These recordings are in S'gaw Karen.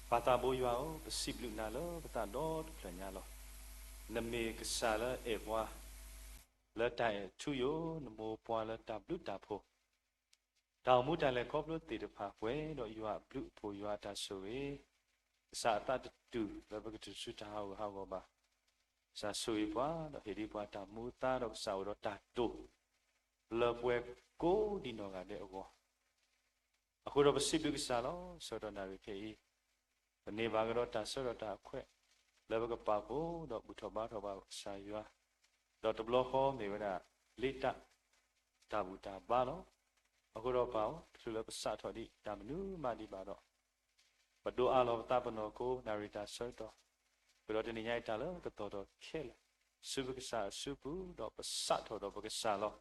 ပၢ်သးဘိယွၤဧၢ, ပစံးဘျုးနၤလၢပသးဒီတဖျၢၣ်ညါလီၤ. နမ့ၢ်ကစၢ်လၢအဲၣ်ပှၤ လၢတၢ်အဲၣ်ထူယိာ်, နမိၢ်ပှၤလၢတၢ်ဘျုးတၢ်ဖှိၣ်, တၢ်အိၣ်မူတၢ်လဲၤခီဖျိသ့ၣ်တဖၣ် ပှဲၤဒီးယွၤအဘျုးအဖှိၣ် ယွၤအတၢ်ဆိၣ်ဂ့ၤ, ကစၢ်အသးတတုၤလၢပကတၢၢ်ဆူတၢ်ဟးဂူာ်ဟးဂီၤဘၣ်. ကစၢ်ဆိၣ်ဂ့ၤပှၤဒီးဟ့ၣ်ဒံးပှၤတၢ်မူအသါဒီးကစၢ်အိၣ်ဒီးတၢ်တိာ် လၢပှၤကိးဒံးနီၢ်ဂၤဒဲးအဂီၢ် အဃိဒီးပစံးဘျုးကစၢ်လီၤ. ဆၢကတီၢ်နၣ်ရံၣ်ခဲအံၤ ပန့ၢ်ဘၣ်ကဒီးတၢ်ဆၢကတီၢ်တၢ်အခွဲး လၢပကပာ်ဖှိၣ်ဒီးဘူၣ်ထီၣ်ဘါထီၣ်ဘၣ်ကစၢ်ယွၤ, ဒီးတဘျီဃီမ့ၢ်ဝဲဒၣ်လ့တၢ် တၢ်ဘူၣ်တၢ်ဘါလီၤ. အဃိဒီးပၢ်ဧၢ, တချုးလၢပစးထီၣ်ဒံးတၢ်မနုၤမးဒံးဘၣ်ဒီး ပဒိးအးလီၤပသးပနီၢ်ခိ နၣ်ရံၣ်တၢ်ဆၢကတီၢ်, ဃုာ်ဒီးတနံၤညါအံၤတၢ်လၢကသီၣ်ထီၣ်ခဲလၢာ် ဆူပကစၢ်အစုပူၤ ဒီးပစးထီၣ်ဒီးပကစၢ်လီၤ.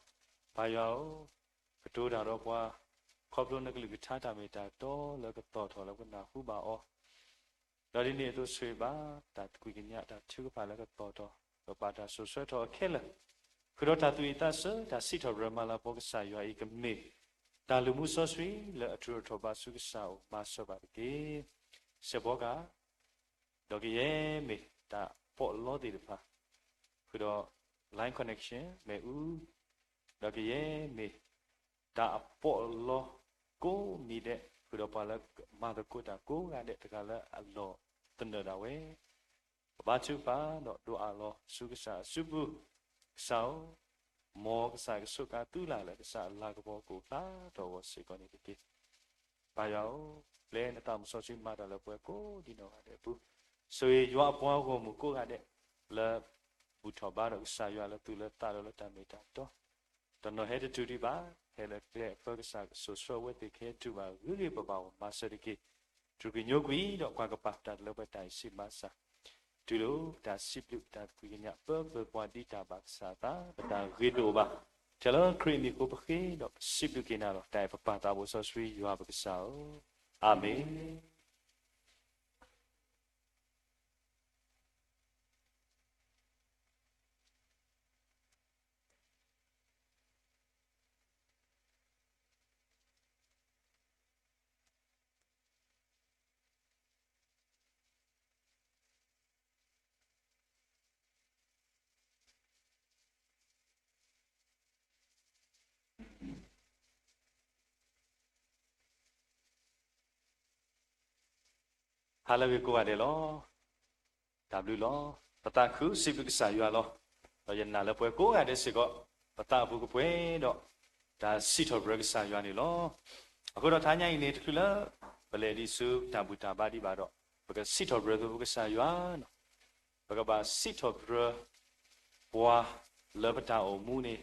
ပၢ်ယွၤဧၢ, ကတိၤတၢ်ဒီးပှၤ ခီဖျိနကလုၢ်ကထါတၢ်မ့ၢ်တၢ်တီလၢကသီၣ်ထီၣ်လၢပနၢ်ဟူဘၣ်အီၤ ဒီးဒ်န့ၣ်အသိးဆိၣ်ဂ့ၤဘၣ် တၢ်သကွံာ်ကညးတၢ်ထုကဖၣ်လၢကသီၣ်ထီၣ် ဒီးပာ်တၢ်စိၤဆှၢထီၣ်အီၤခဲလၢာ်, ဃုာ်ဒီးတၢ်သူၣ်ဝံၣ်သးဆၢ တၢ်စံးထီၣ်ပတြၢၤမၤလၤကပီၤကစၢ်ယွၤအံၤကမ့ၢ် တၢ်လုၢ်မူစီဆှံလၢအထုးထီၣ်ဘးဆူကစၢ်အအိၣ်မၤစၢၤဘၣ်တက့ၢ်. စဲးဖီကဟၣ် ဒီးကယဲၢ်မ့ၢ်တၢ်ပီးလီသ့ၣ်တဖၣ် ဃုာ်ဒီး line connection မ့ၣ်အူ ဒီးကယဲၢ်မ့ၢ်တၢ်အပီးအလီကိးမံၤဒဲး ဃုာ်ဒီးပှၤလၢမၤသကိးတၢ်ကိးဂၤဒဲး တဂၤလၢအလီၢ်သနၢၣ်ဒၣ်ဝဲ ပဘါထုကဖၣ်ဒီးဒိးအးလီၤဆူကစၢ်အစုပူၤ, ကစၢ်ဧၢ, မ်ကစၢ်ကဆိးကါသုလၢ်လၢကစၢ်အလၤကပီၤကအိၣ်ဖျါထီၣ်အဂီၢ်စ့ၢ်ကီးန့ၣ်တက့ၢ်. ပၢ်ယွၤဧၢ, ပျဲနသးမုၢ်စီဆှံမၤတၢ်လၢပှၤကိးဒံးနီၢ်ဂၤဒဲးအပူၤ, ဆိၣ်ဂ့ၤယွၤအပှၤဂီၢ်မုၢ်ကိးဂၤဒဲး လၢဘူၣ်ထီၣ်ဘါဒီးကစၢ်ယွၤလၢသူၣ်လၢသးဒီးလၢတၢ်မ့ၢ်တၢ်တီ တနီၤဟဲတတုၤဒံးဘၣ်, ဟဲလၢကျဲအဖၢကစၢ်ကစိၤဆှၢဝဲသ့ၣ်ကဟဲတုၤဘၣ် ဂ့ၤဂ့ၤဘၣ်ဘၣ်အိၣ်မၤစၢၤတက့ၢ်. တြူာ်ကညိကွံာ်ဒီးကွၢ်ကပၤတၢ်လၢပတၢ်အံၤစံးဘၣ်ဆၣ်, တုၤဒၣ်ပတၢ်စံးဘျုးပတၢ်သကွံာ်ကညး ပၢပၢပှၤဒ်တၢ်ဘၣ်ကစၢ်အသး ပတၢ်ဂ့ၤတအိၣ်ဘၣ်, ထဲလၢခရံာ်အမံၤအဃိပဃ့ဒီးပစံးဘျုးက့ၤနၤလီၤ. တၢ်အဲၣ်ပပၢ်သးဘိစီဆှံယွၤပကစၢ်ဧၢ, အၤမ့ၣ်. ဟါလၢအဂ့ၤကိးဂၤဒဲးလီၤ. တၢ်ဘျုးလီၤ. ပသးခုစံးဘျုးကစၢ်ယွၤလီၤ. ဒီးယနာ်လၢပှၤကိးဂၤဒဲးစ့ၢ်ကီး ပသးအပူၤကပှဲၤဒီး တၢ်စံးထီၣ်ပတြၢၤကစၢ်ယွၤန့ၣ်လီၤ. အဃိဒီးတဟါညါအံၤန့ၣ် တချုးလၢ ပလဲၤဒံးဆူတၢ်ဘူၣ်တၢ်ဘါဒံးဘၣ်ဒီး ပကစံးထီၣ်ပတြၢၤသပှၢ်ကစၢ်ယွၤ ပကဘၣ်စံးထီၣ်ပတြၢၤ ပှၤလၢပတၢ်အိၣ်မူန့ၣ်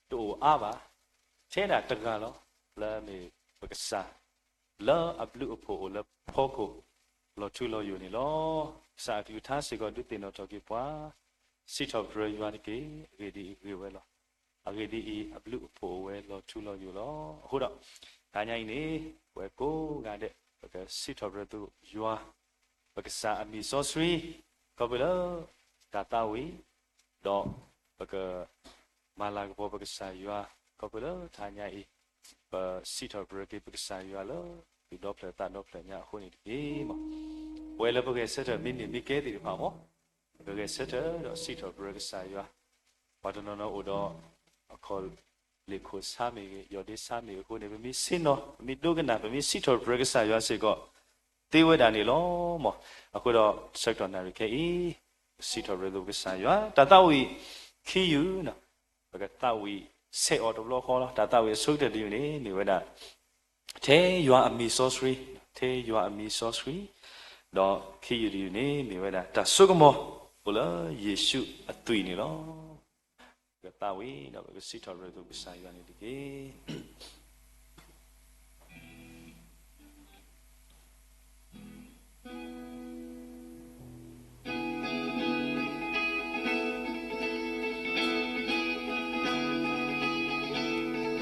တအိၣ်အါဘၣ်, ထဲဒၣ်တဂၤလီၤ. လၢမ့ၢ်ပကစၢ် လၢအဘျုးအဖှိၣ်အိၣ်လၢဖီခိၣ် လီၤထူလီၤယိာ်န့ၣ်လီၤ. ကစၢ်အကလုၢ်ကထါစ့ၢ်ကီးဒုးသ့ၣ်နီၣ်ထီၣ်က့ၤပှၤ စံးထီၣ်ပတြၢၤယွၤတက့ၢ်. အဂ့ၢ်ဒ်အံၤဂ့ၤဝဲလီၤ. အဂ့ၢ်ဒ်အံၤ အဘျုးအဖှိၣ်အိၣ်ဝဲလီၤထူလီၤယိာ်လီၤ. အဃိဒီး တဟါညါအံၤန့ၣ် ပှၤကိးဂၤဒဲး ပကစံးထီၣ်ပတြၢၤသပှၢ်ယွၤ ပကစၢ်အမံၤစီဆှံ ခီဖျိလၢ တၢ်သးဝံၣ် ဒီးပက မၤလၤကပီၤပကစၢ်ယွၤ ခီဖျိလၢတဟါညါအံၤ ပစံးထီၣ်ပတြၢၤက့ၤပကစၢ်ယွၤလၢ သူၣ်ဒီဖျၢၣ်သးဒီဖျၢၣ်ညါအဃိန့ၣ်တက့ၢ်. ပဝဲလၢပဂဲၤဆၢထၢၣ်မ့ၢ်န့ၢ်မ့ၢ်ကဲသ့ၣ်တဖၣ်မး ပကဂဲၤဆၢထၢၣ်ဒီးစံးထီၣ်ပတြၢၤကစၢ်ယွၤ, ပှၤတနီၤနီၤအိၣ်ဒီး အခီၣ်လ့ၣ်ခိၣ်ဆါမ့ၢ်ဂ့ၤ ယီၢ်ဒ့ဆါမ့ၢ်ဂ့ၤအဃိန့ၣ် ပမ့ၢ်ဆ့ၣ်နီၤ ပမ့ၢ်ဒိကနၣ် ပမ့ၢ်စံးထီၣ်ပတြၢၤကစၢ်ယွၤစ့ၢ်ကီး သ့ဝဲဒၣ်န့ၣ်လီၤ. အဃိဒီးဆၢကတီၢ်နၣ်ရံၣ်ခဲအံၤ ပစံးထီၣ်ပတြၢၤသပှၢ်ကစၢ်ယွၤ တၢ်သးဝံၣ်ခံယုၢ် ပကသးဝံၣ်ဆဲးအီၤတဘျီဃီလီၤ. တၢ်သးဝံၣ်အဆိကတၢၢ်တယုၢ်န့ၣ် မ့ၢ်ဝဲဒၣ် ထဲယွၤအမံၤစီဆှံ, ထဲယွၤအမံၤစီဆှံ, ဒီးခံယုၢ်တယုၢ်န့ၣ် မ့ၢ်ဝဲဒၣ်တၢ်စိကမီၤအိၣ်လၢယ့ၣ်ၡူးအသွံၣ်န့ၣ်လီၤ. ပကသးဝံၣ်ဒီးပကစံးထီၣ်ပတြၢၤသပှၢ်ကစၢ်ယွၤန့ၣ်တက့ၢ်.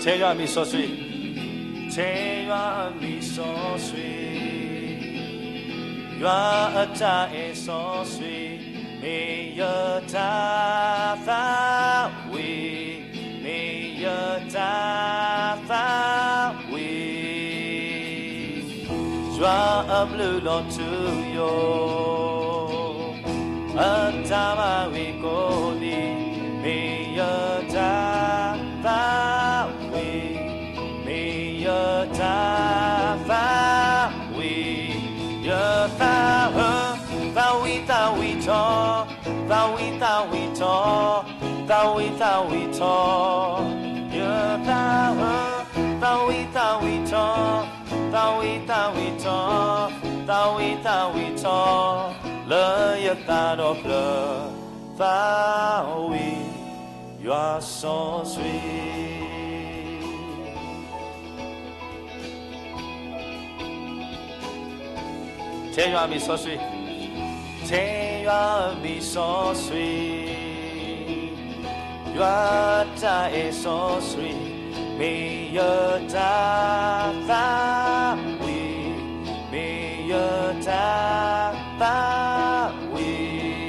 ထဲယွၤအမံၤစီဆှံ, ထဲယွၤအမံၤစီဆှံ, ယွၤအတၢ်အဲၣ်စီဆှံ, မ့ၢ်ယတၢ်သးဝံၣ်, မ့ၢ်ယတၢ်သးဝံၣ်. ယွၤအဘျုးလီၤထူယိာ်, အတၢ်မၤဂ့ၤကိးနံၤ, မ့ၢ်ယတၢ်သးဝံၣ်, မ့ၢ်ယတၢ်သးဝံၣ်, ယသးဧၢ, သးဝံၣ်သးဝံၣ်ထီၣ်, သးဝံၣ်သးဝံၣ်ထီၣ်, သးဝံၣ်သးဝံၣ်ထီၣ်, ယသးဧၢ, သးဝံၣ်သးဝံၣ်ထီၣ်, သးဝံၣ်သးဝံၣ်ထီၣ်, သးဝံၣ်သးဝံၣ်ထီၣ်, လၢယသးဒီဖျၢၣ်, သးဝံၣ်ယွၤစီဆှံ. ထဲယွၤအမံၤစီဆှံ, ထဲယွၤအမံၤစီဆှံ, ယွၤတၢ်အဲၣ်စီဆှံ, မ့ၢ်ယတၢ်သးဝံၣ်, မ့ၢ်ယတၢ်သးဝံၣ်,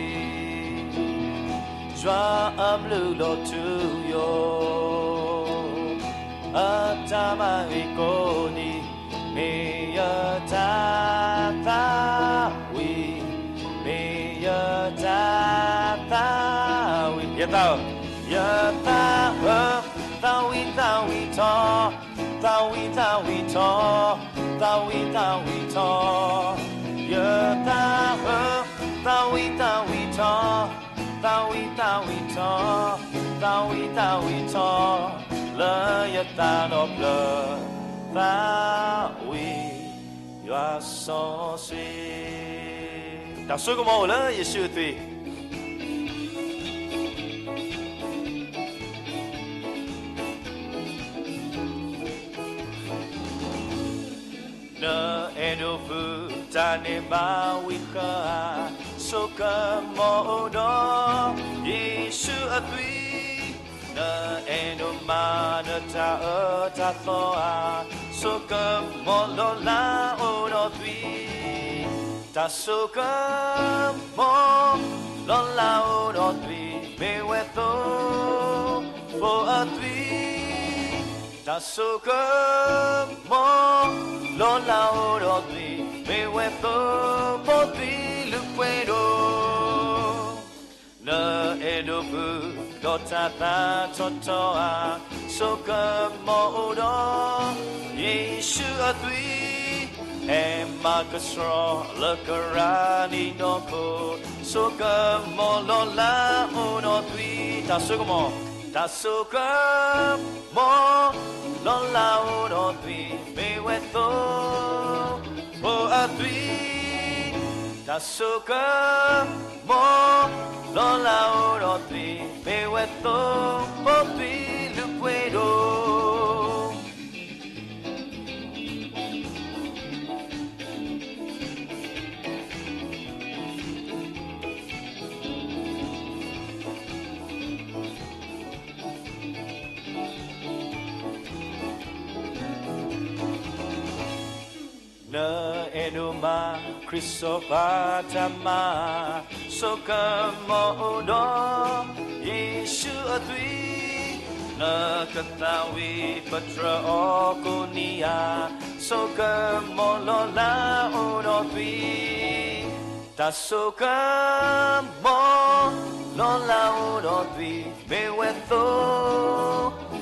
ယွၤအဘျုးလီၤထူယိာ်, အတၢ်မၤဂ့ၤကိးနံၤ, မ့ၢ်ယတၢ်သးဝံၣ်, မ့ၢ်ယတၢ်သးဝံၣ်, ယသးဧၢ, ယသးဧၢ, သးဝံၣ်သးဝံၣ်ထီၣ်, သးဝံၣ်သးဝံၣ်ထီၣ်, သးဝံၣ်သးဝံၣ်ထီၣ်, ယသးဧၢ, သးဝံၣ်သးဝံၣ်ထီၣ်, သးဝံၣ်သးဝံၣ်ထီၣ်, သးဝံၣ်သးဝံၣ်ထီၣ်, လၢယသးဒီဖျၢၣ်, သးဝံၣ်ယွၤစီဆှံ. တၢ်စိကမီၤအိၣ်လၢယ့ၣ်ၡူးအသွံၣ်. နအဲၣ်ဒိးဃုတၢ်န့ၢ်ဘၣ်ဝံဃၢၤဧါ, ဆိကမိၣ်အိၣ်ဒီးယ့ၣ်ၡူးအသွံၣ်, နအဲၣ်ဒိးမၤနတၢ်အၢတၢ်သီဧါ, ဆိကမိၣ်လီၤလးအိၣ်ဒီးသွံၣ်, တၢ်ဆိကမိၣ် လီၤလးအိၣ်ဒီးသွံၣ်, မ့ၢ်ဝဲသိဖိအသွံၣ်, တၢ်ဆိကမိၣ် လီၤလးအိၣ်ဒီးသွံၣ်, မ့ၢ်ဝဲသိဖိသွံၣ်လုၢ်ပှဲၤဒိၣ်. နအဲၣ်ဒိးဃုဒီးတၢ်သးထီထီဧါ, ဆိကမိၣ်အိၣ်ဒီးယ့ၣ်ၡူးအသွံၣ်, ဟဲမၤကဆှီလၢကရၣ်နံၤနီၢ်ခိ, ဆိကမိၣ်လီၤလးအိၣ်ဒီးသွံၣ်, တၢ်ဆိကမိၣ်, တၢ်ဆိကမိၣ် လီၤလးအိၣ်ဒီးသွံၣ်, မ့ၢ်ဝဲသိဖိအသွံၣ်, တၢ်ဆိကမိၣ် လီၤလးအိၣ်ဒီးသွံၣ်, မ့ၢ်ဝဲသိဖိသွံၣ်လုၢ်ပှဲၤဒိၣ်. နအဲၣ်ဒိးမၤခရံာ်စီၤပၤတၢ်မၤ, ဆိကမိၣ်အိၣ်ဒီးယ့ၣ်ၡူးအသွံၣ်, နကသးဝံၣ်ပတြၢၤအီၤကိးနံၤဧါ, ဆိကမိၣ်လီၤလးအိၣ်ဒီးသွံၣ်, တၢ်ဆိကမိၣ် လီၤလးအိၣ်ဒီးသွံၣ်, မ့ၢ်ဝဲသိ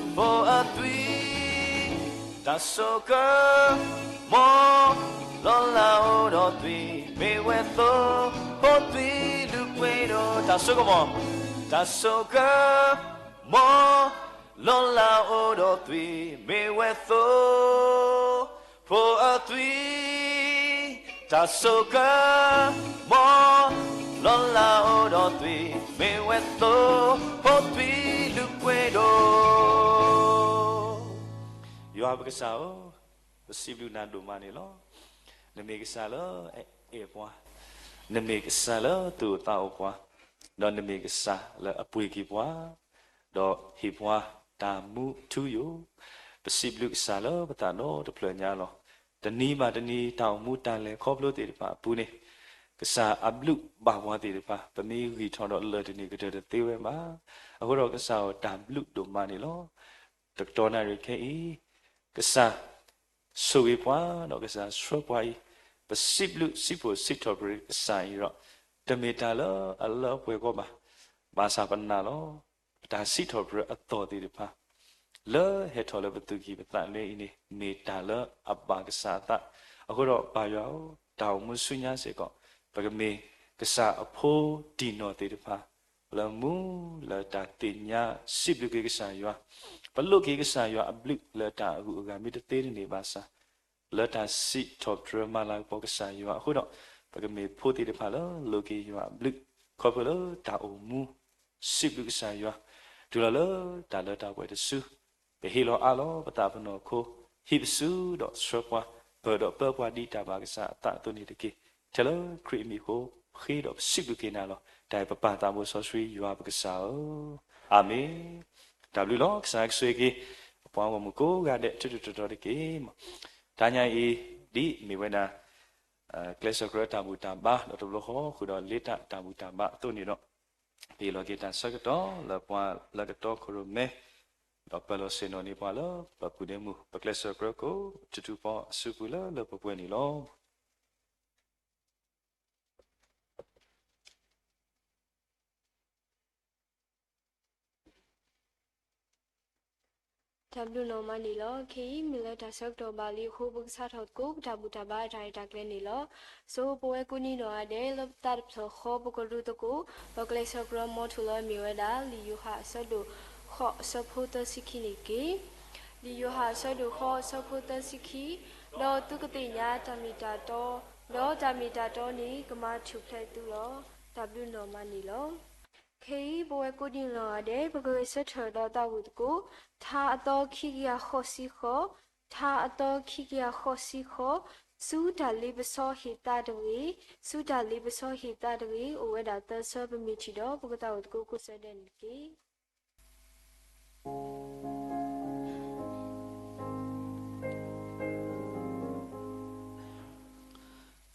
ဖိအသွံၣ်, တၢ်ဆိကမိၣ် လီၤလးအိၣ်ဒီးသွံၣ်, မ့ၢ်ဝဲသိဖိသွံၣ်လုၢ်ပှဲၤဒိၣ်. တၢ်ဆိကမိၣ်, တၢ်ဆိကမိၣ် လီၤလးအိၣ်ဒီးသွံၣ်, မ့ၢ်ဝဲသိဖိအသွံၣ်, တၢ်ဆိကမိၣ် လီၤလးအိၣ်ဒီးသွံၣ်, မ့ၢ်ဝဲသိဖိသွံၣ်လုၢ်ပှဲၤဒိၣ်. ယွၤပကစၢ်ဧၢ, ပစံးဘျုးနၤဒိၣ်မးန့ၣ်လီၤ. နမ့ၢ်ကစၢ်လၢအအဲၣ်ပှၤ, နမ့ၢ်ကစၢ်လၢသူၣ်အိၣ်သးအိၣ်ပှၤ, ဒီးနမ့ၢ်ကစၢ်လၢအပှ့ၤက့ၤပှၤ, ဒီးဟ့ၣ်ပှၤတၢ်မူထူယိာ်. ပစံးဘျုးကစၢ်လၢပသးဒီတဖျၢၣ်ညါလီၤ. တနံၤဘၣ်တနံၤ တၢ်အိၣ်မူတၢ်လဲၤခီဖျိသ့ၣ်တဖၣ်အပူၤန့ၣ်, ကစၢ်အဘျုးဘၣ်ပှၤသ့ၣ်တဖၣ် ပမ့ၢ်ဂံၢ်ထီၣ်ဒီးလၢၢ်တန့ၢ်ကတၢၢ်တသ့ဝဲဘၣ်. အဃိဒီးကစၢ်ဧၢ, တၢ်ဘျုးဒိၣ်မးန့ၣ်လီၤ. တကတီၢ်နၣ်ရံၣ်ခဲအံၤ, ကစၢ်ဆိၣ်ဂ့ၤပှၤ, ဒီးကစၢ်ဆှၢပှၤအံၤ, ပစံးဘျုးစံးဖှိၣ်စံးထီၣ်ပတြၢၤကစၢ်အံၤဒီး, တမ့ၢ်တၢ်လၢအလၢအပှဲၤကီဘၣ်, ဘၣ်ဆၣ်ပနာ်လီၤ. ပတၢ်စံးထီၣ်ပတြၢၤအသီၣ်သ့ၣ်တဖၣ် လၢဟဲထီၣ်လၢပသူၣ်ကံၢ်ပသးလဲအံၤန့ၣ် မ့ၢ်တၢ်လၢအဘၣ်ကစၢ်အသး, အဃိဒီးပၢ်ယွၤဧၢ, တၢ်အိၣ်မူဆူညါစ့ၢ်ကီး ပကမ့ၢ်ကစၢ်အဖိဒံၣ်နီၢ်သ့ၣ်တဖၣ် လၢမူလၢတၢ်သ့ၣ်ညါစံးဘျုးက့ၤကစၢ်ယွၤ, ပလိးက့ၤကစၢ်ယွၤအဘျုးလၢတၢ်အဂုၤအဂၤမ့ၢ်တသ့န့ၣ်ဘၣ်ဆၣ်, လၢတၢ်စံးထီၣ်ပတြၢၤမၤလၤကပီၤကစၢ်ယွၤအဃိဒီး, ပကမ့ၢ်ဖိသ့ၣ်တဖၣ်လၢလိးက့ၤယွၤအဘျုး, ခီဖျိလၢတၢ်အိၣ်မူ စံးဘျုးကစၢ်ယွၤ, တုၤလီၤလၢတၢ်လၢတၢ်ပှဲၤတစု, ပဟ့ၣ်လီၤအးလီၤပသးပနီၢ်ခိ, ဟံးပစုဒီးဆှၢပှၤ, ပၢၢ်ဒီးပၢပှၤဒ်တၢ်ဘၣ်ကစၢ်အသးအသိးန့ၣ်တက့ၢ်. ထဲလၢခရံာ်အမံၤအဃိ, ဃ့ဒီးပစံးဘျုးက့ၤနၤလီၤ. တၢ်အံၤပပၢ်သးဘိစီဆှံယွၤပကစၢ်ဧၢ, အၤမ့ၣ်. တၢ်ဘျုးလီၤ. ကစၢ်ကဆိၣ်ဂ့ၤက့ၤ ပပှၤဂီၢ်မုၢ်ကိးဂၤဒဲး ထူထူတီတီတက့ၢ်. တနံၤအံၤ ဒ်အမ့ၢ်ဝဲဒၣ် ကျဲးစၢးကြၢးတၢ်ဘူၣ်တၢ်ဘါ ဒီးတဘျီဃီဃုာ်ဒီးလ့တၢ်တၢ်ဘူၣ်တၢ်ဘါအသိးန့ၣ်ဒီး, ပဟ့ၣ်လီၤက့ၤတၢ်ဆၢကတီၢ်လၢပှၤလၢကတီၢ်ခိၣ်ရိၣ်မဲ, ဒီးပၢၤလီၤဆ့ၣ်နီၤန့ၢ်ပှၤလၢပပူၤဒဲမုၢ် ပကျဲးစၢးကြၢးကိးထူထူဖီအစုပူၤလၢလၢပှဲၤပှဲၤန့ၣ်လီၤ. တၢ်ဘျုးနီၢ်မးန့ၣ်လီၤ. ခဲအံၤမ့ၢ်လၢတၢ်ဆၢကတီၢ်ဘၣ်လံအဃိ ပကစးထီၣ်သကိး ပတၢ်ဘူၣ်တၢ်ဘါတၢ်ရဲၣ်တၢ်ကျဲၤန့ၣ်လီၤ. ဆိပဝဲကိးနံၤနီၢ်ဂၤဒဲး လၢပသးတဖျၢၣ်ဃီ ပကရူၢ်သကိး ပကျဲးစၢးကြၢးမီထိၣ်လၢအမ့ၢ်ဝဲဒၣ် လံာ်ယိၤဟၣ်အဆၢဒိၣ်ဃိးအဆၢဖိသၢဆံခံန့ၣ်တက့ၢ်. လံာ်ယိၤဟၣ်အဆၢဒိၣ်ဃိးအဆၢဖိသၢဆံခံ, ဒီးသုကသ့ၣ်ညါတၢ်မ့ၢ်တၢ်တီ, ဒီးတၢ်မ့ၢ်တၢ်တီန့ၣ် ကမၤထူၣ်ဖျဲးသုလီၤ. တၢ်ဘျုးနီၢ်မးန့ၣ်လီၤ. ခဲအံၤပဝဲကိးနံၤနီၢ်ဂၤဒဲး ပကဂဲၤဆၢထၢၣ်ဒီးသးဝံၣ်သကိး ထါအသီခံကယၤဃိးဆံဃိး, ထါအသီခံကယၤဃိးဆံဃိး, ဆူတၢ်လ့ပစီဟ့ၣ်သါတဂ့ၤ, ဆူတၢ်လ့ပစီဟ့ၣ်သါတဂ့ၤ, အိၣ်ဝဲဒၣ်သၢဆၢ ပမ့ၢ်ထံၣ်ဒီး ပကသးဝံၣ်သကိးကိးဆၢဒဲးန့ၣ်တက့ၢ်.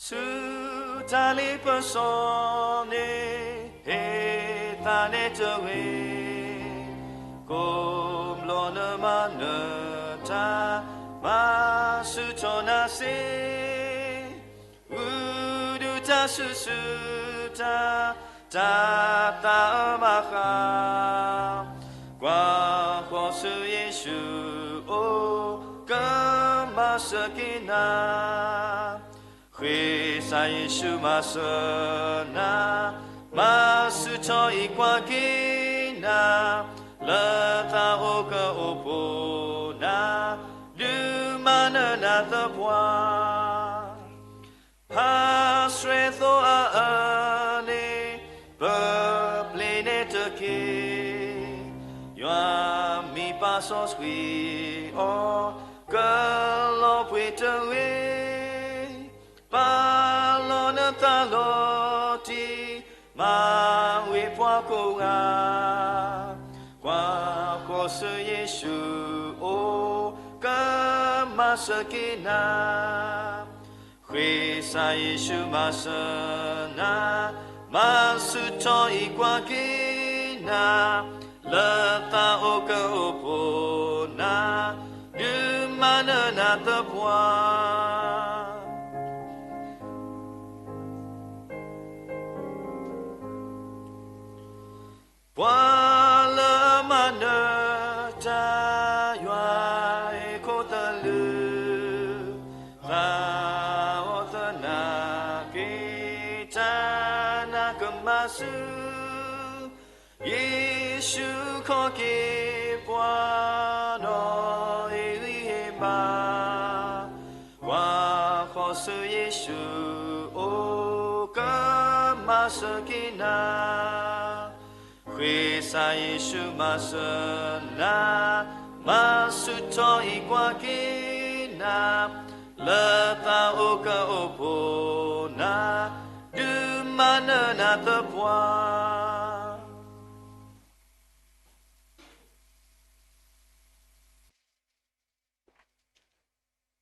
ဆူတၢ်လ့ပစီန့ၣ် ဟ့ၣ်သါန့ၢ်တဂ့ၤ, ကိးဘျီနမၤနၢၤတၢ် မၤဆူၣ်ထီၣ်နၤစ့ၢ် ဂုာ်ဒုးတၢ်ဆူၣ်ဆူၣ်တၢ်, တၢ်သးအၢမၤဃၣ်, ကွၢ်ဃီၤဆူယ့ၣ်ၡူးအိၣ် ကမၤစၢၤက့ၤနၤ, ဃ့ၢ်စၢ်ယ့ၣ်ၡူးမၤစၢၤနၤ, မၤဆူၣ်ထီၣ်အံၤကွၢ်က့ၤနၤ, လၢသးအိၣ်ကအိၣ်ဖှိၣ်နၤ, ဒုးမၤနၢၤနၤသပှၢ် ဖးဆှဲသိအအၢန့ၣ် ပပျ့ၤန့ၢ်တက့ၢ်. ယွၤမံၤပၢ်စီဆှံအီၤ ကလီၤပှ့ၤတဂ့ၤ, ပာ်လီၤနသးလီၤတံၢ် မၤဝံၤပှၤကိးဂၤ, ကွၢ်ဃီၤဆူယ့ၣ်ၡူးအိၣ် ကမၤစၢၤက့ၤနၤ ဃ့ၢ်စၢ်ယ့ၣ်ၡူးမၤစၢၤနၤ, မၤဆူၣ်ထီၣ်အံၤကွၢ်က့ၤနၤ, လၢသးအိၣ်ကအိၣ်ဖှိၣ်နၤ, ဒုးမၤနၢၤနၤသပှၢ် ပှၤလၢအမၤနၢၤတၢ် ယွၤဟ့ၣ်ခိၣ်သလုး, သးအိၣ်သနာ်က့ၤ တၢ်နာ်ကမၤဆူၣ်, ယ့ၣ်ၡူးခီၣ်က့ၤပှၤဒီးဟ့ၣ်ဂံၢ်ဟ့ၣ်ဘါ, ကွၢ်ဃီၤဆူယ့ၣ်ၡူးအိၣ် ကမၤစၢၤက့ၤနၤ ဃ့ၢ်စၢ်ယ့ၣ်ၡူးမၤစၢၤနၤ, မၤဆူၣ်ထီၣ်အံၤကွၢ်က့ၤနၤ, လၢသးအိၣ်ကအိၣ်ဖှိၣ်နၤ, ဒုးမၤနၢၤနၤသပှၢ်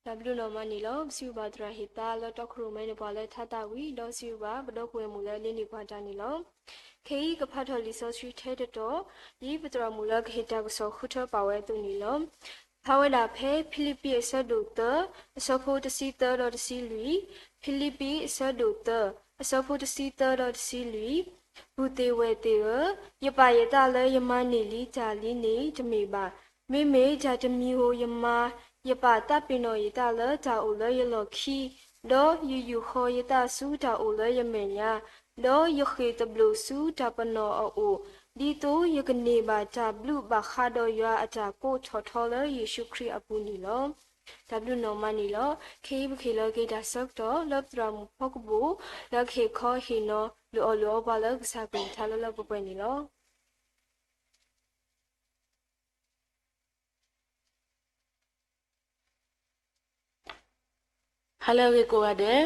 တၢ်ဘျုးနီၢ်မးန့ၣ်လီၤ. ပစံးဘျုးဘၣ်သရၣ်ဟ့ၣ်သါလၢတီခိၣ်ရိၣ်မဲန့ၢ်ပှၤလၢထါသးဝံၣ်, ဒီးစံးဘျုးဘၣ်ပဒီပုၢ်ဝဲၢ်မုၣ်လၢအလ့န့ၢ်ပှၤတၢ်န့ၣ်လီၤ. ခဲအံၤကဖးထီၣ်လံာ်စီဆှံထဲတတီၤ, ဒ်ပသရၣ်မုၣ်လၢကဟ့ၣ်တၢ်ကစီၣ်ဃုထၢပာ်ဝဲအသိးန့ၣ်လီၤ. ဖးဝဲဒၣ်ဖဲဖံလံးပံးအဆၢဒိၣ်သၢ, အဆၢဖိတဆံသၢဒီးတဆံလွံၢ်, ဖံလံးပံး အဆၢဒိၣ်သၢ အဆၢဖိတဆံသၢဒီးတဆံလွံၢ်, ပုၢ်သ့ၣ်ဝဲၢ်သ့ၣ်ဧၢ, ယပာ်ယသးလၢယမၤန့ၢ်လံတၢ်လံန့ၣ်တမ့ၢ်ဘၣ်. မ့မ့ၢ်တၢ်တမံၤဧိၤယမၤ ယပာ်သးပ့ၤနီၣ်ယသးလၢတၢ်အိၣ်လၢယလီၢ်ခံ, ဒီးယယူာ်ဃီယသးဆူတၢ်အိၣ်လၢယမဲာ်ညါ, ဒီးယဃ့ၢ်သဘျိးဆူတၢ်ပနီၣ်အအိၣ်, ဒ်သိးယကန့ၢ်ဘၣ်တၢ်ဘျုးဘၣ်ဃးဒီးယွၤအတၢ်ကိးထီၣ်ထီလၢယ့ၣ်ၡူးခရံာ်အပူၤန့ၣ်လီၤ. တၢ်ဘျုးနီၢ်မးန့ၣ်လီၤ. ခဲအံၤပကဟ့ၣ်လီၤက့ၤတၢ်ဆၢကတီၢ်လၢသရၣ်မုၣ်ဖီကဘိၣ် လၢကဟ့ၣ်ခီဟ့ၣ်နီၤ လုၢ်အီၣ်လုၢ်အီပှၤလၢကစၢ်ကလုၢ်ကထါလၢလၢပှဲၤပှဲၤန့ၣ်လီၤ. Hello ဂ့ၤကိးဂၤဒဲး,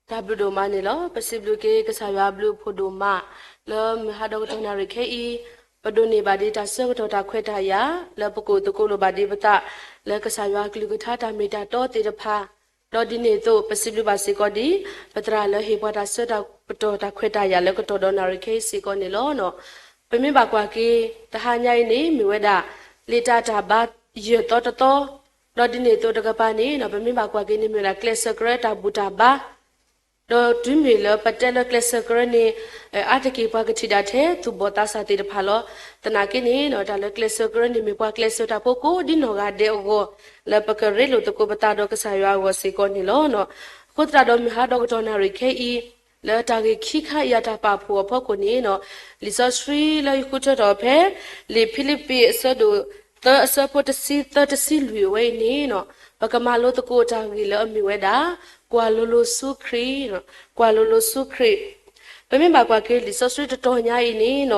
တၢ်ဘျုးဒိၣ်မးန့ၣ်လီၤ. ပစံးဘျုးက့ၤကစၢ်ယွၤအဘျုးအဖှိၣ်ဒိၣ်မး လၢမုၢ်ဟါဒီကတီၢ်နၣ်ရံၣ်ခဲအံၤ, ပဒိးန့ၢ်ဘၣ်ဒံးတၢ်ဆၢကတီၢ်တၢ်ခွဲးတၢ်ယာ် လၢပကအိၣ်သကိးလိာ်ဘၣ်ဒံးပသး လၢကစၢ်ယွၤအကလုၢ်ကထါတၢ်မ့ၢ်တၢ်တီသ့ၣ်တဖၣ်, ဒီးဒ်န့ၣ်အသိး ပစံးဘျုးဘၣ်စ့ၢ်ကီးဒံး ပသရၣ်လၢဟ့ၣ်ပှၤတၢ်ဆၢကတီၢ်တၢ်ခွဲးတၢ်ယာ်လၢကတီၢ်ဒီးနၣ်ရံၣ်ခဲအံၤစ့ၢ်ကီးန့ၣ်လီၤ. ပမ့ၢ်ဘၣ်ကွၢ်က့ၤ တဟါညါအံၤန့ၣ် မ့ၢ်ဝဲဒၣ် လံာ်တၢ်တၢ်ဘါ ယဲၢ်သီတသီ, ဒီးဒ်န့ၣ်အသိးတကပၤန့ၣ် ပမ့ၢ်ဘၣ်ကွၢ်က့ၤန့ၣ် မ့ၢ်ဝဲဒၣ်ကျဲးစၢးကရၢတၢ်ဘူၣ်တၢ်ဘါ, ဒီးတုၤမ့ၢ်လၢပတဲလၢကျဲးစၢးကရၢန့ၣ် အါတက့ၢ်ပှၤကထံၣ်ဒၣ်ထဲသူၣ်ဘီၣ်သးစၢ်သ့ၣ်တဖၣ်လီၤ. သနာ်က့န့ၣ် တၢ်လၢကျဲးစၢးကရၢန့ၣ် မ့ၢ်ပှၤကျဲးစၢးတၢ်ဖိကိးဒ်နီၢ်ဂၤဒဲးအဂီၢ် လၢပကရ့လိာ်သကိးပသးဒီးကစၢ်ယွၤအဂီၢ်စ့ၢ်ကီးန့ၣ်လီၤ. အဃိသတးဒီးမုၢ်ဟါဒီကတီၢ်နၣ်ရံၣ်ခဲအံၤ လၢတၢ်ဂ့ၢ်ခံခါအံၤအတၢ်ပာ်ဖှိၣ်အဖီခိၣ်န့ၣ် လံာ်စီဆှံလၢယဃုထၢထီၣ်ဖဲ လံာ်ဖံလံးပံးအဆၢဒိၣ်သၢအဆၢဖိတဆံသၢတဆံလွံၢ်အဝဲအံၤန့ၣ် ပကမၤလိသကိးတၢ်ဂ့ၢ်လၢအမ့ၢ်ဝဲဒၣ် ကွၢ်လိၤလိၤဆူခရံာ်, ကွၢ်လိၤလိၤဆူခရံာ်. ပမ့ၢ်ဘၣ်ကွၢ်က့ၤလံာ်စီဆှံတတီၤညါအံၤန့ၣ်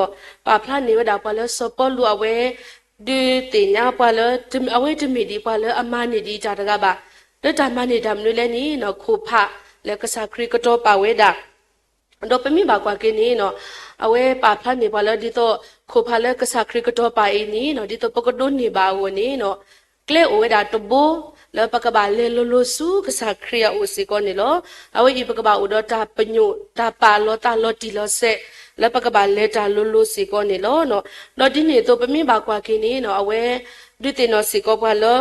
ပာ်ဖျါန့ၢ်ဝဲဒၣ်ပှၤလၢစီၤပီလူးအဝဲ ဒုးသ့ၣ်ညါပှၤလၢ အဝဲတမ့ၢ်ဒံးပှၤလၢအမၤန့ၢ်ဒံးတၢ်တဂၤဘၣ်. လၢတၢ်မၤန့ၢ်တၢ်မနုၤလဲၣ်န့ၣ် ခိၣ်ဖးလၢကစၢ်ခရံာ်ကတီၤပာ်ဝဲဒၣ် ဒီးပမ့ၢ်ဘၣ်ကွၢ်က့ၤန့ၣ် အဝဲပာ်ဖျါန့ၢ်ပှၤလၢဒ်သိး ခိၣ်ဖးလၢကစၢ်ခရံာ်ကတီၤပာ်အံၤန့ၣ် ဒ်သိးပကဒိးန့ၢ်ဘၣ်အဂီၢ်န့ၣ် ကျဲအိၣ်ဝဲဒၣ်တဘိ လၢပကဘၣ်လဲၤလိၤလိၤဆူကစၢ်ခရံာ်အအိၣ်စ့ၢ်ကီးန့ၣ်လီၤ. အဝဲအံၤပကဘၣ်အိၣ်ဒီးတၢ်ပညိၣ်တၢ်ပာ်လီၤသးလီၤတံၢ်လီၤဆဲး လၢပကဘၣ်လဲၤတၢ်လိၤလိၤစ့ၢ်ကီးန့ၣ်လီၤ. ဒီးဒ်န့ၣ်အသိး ပမ့ၢ်ဘၣ်ကွၢ်က့ၤန့ၣ် အဝဲဒုးသ့ၣ်နီၣ်စ့ၢ်ကီးပှၤလၢ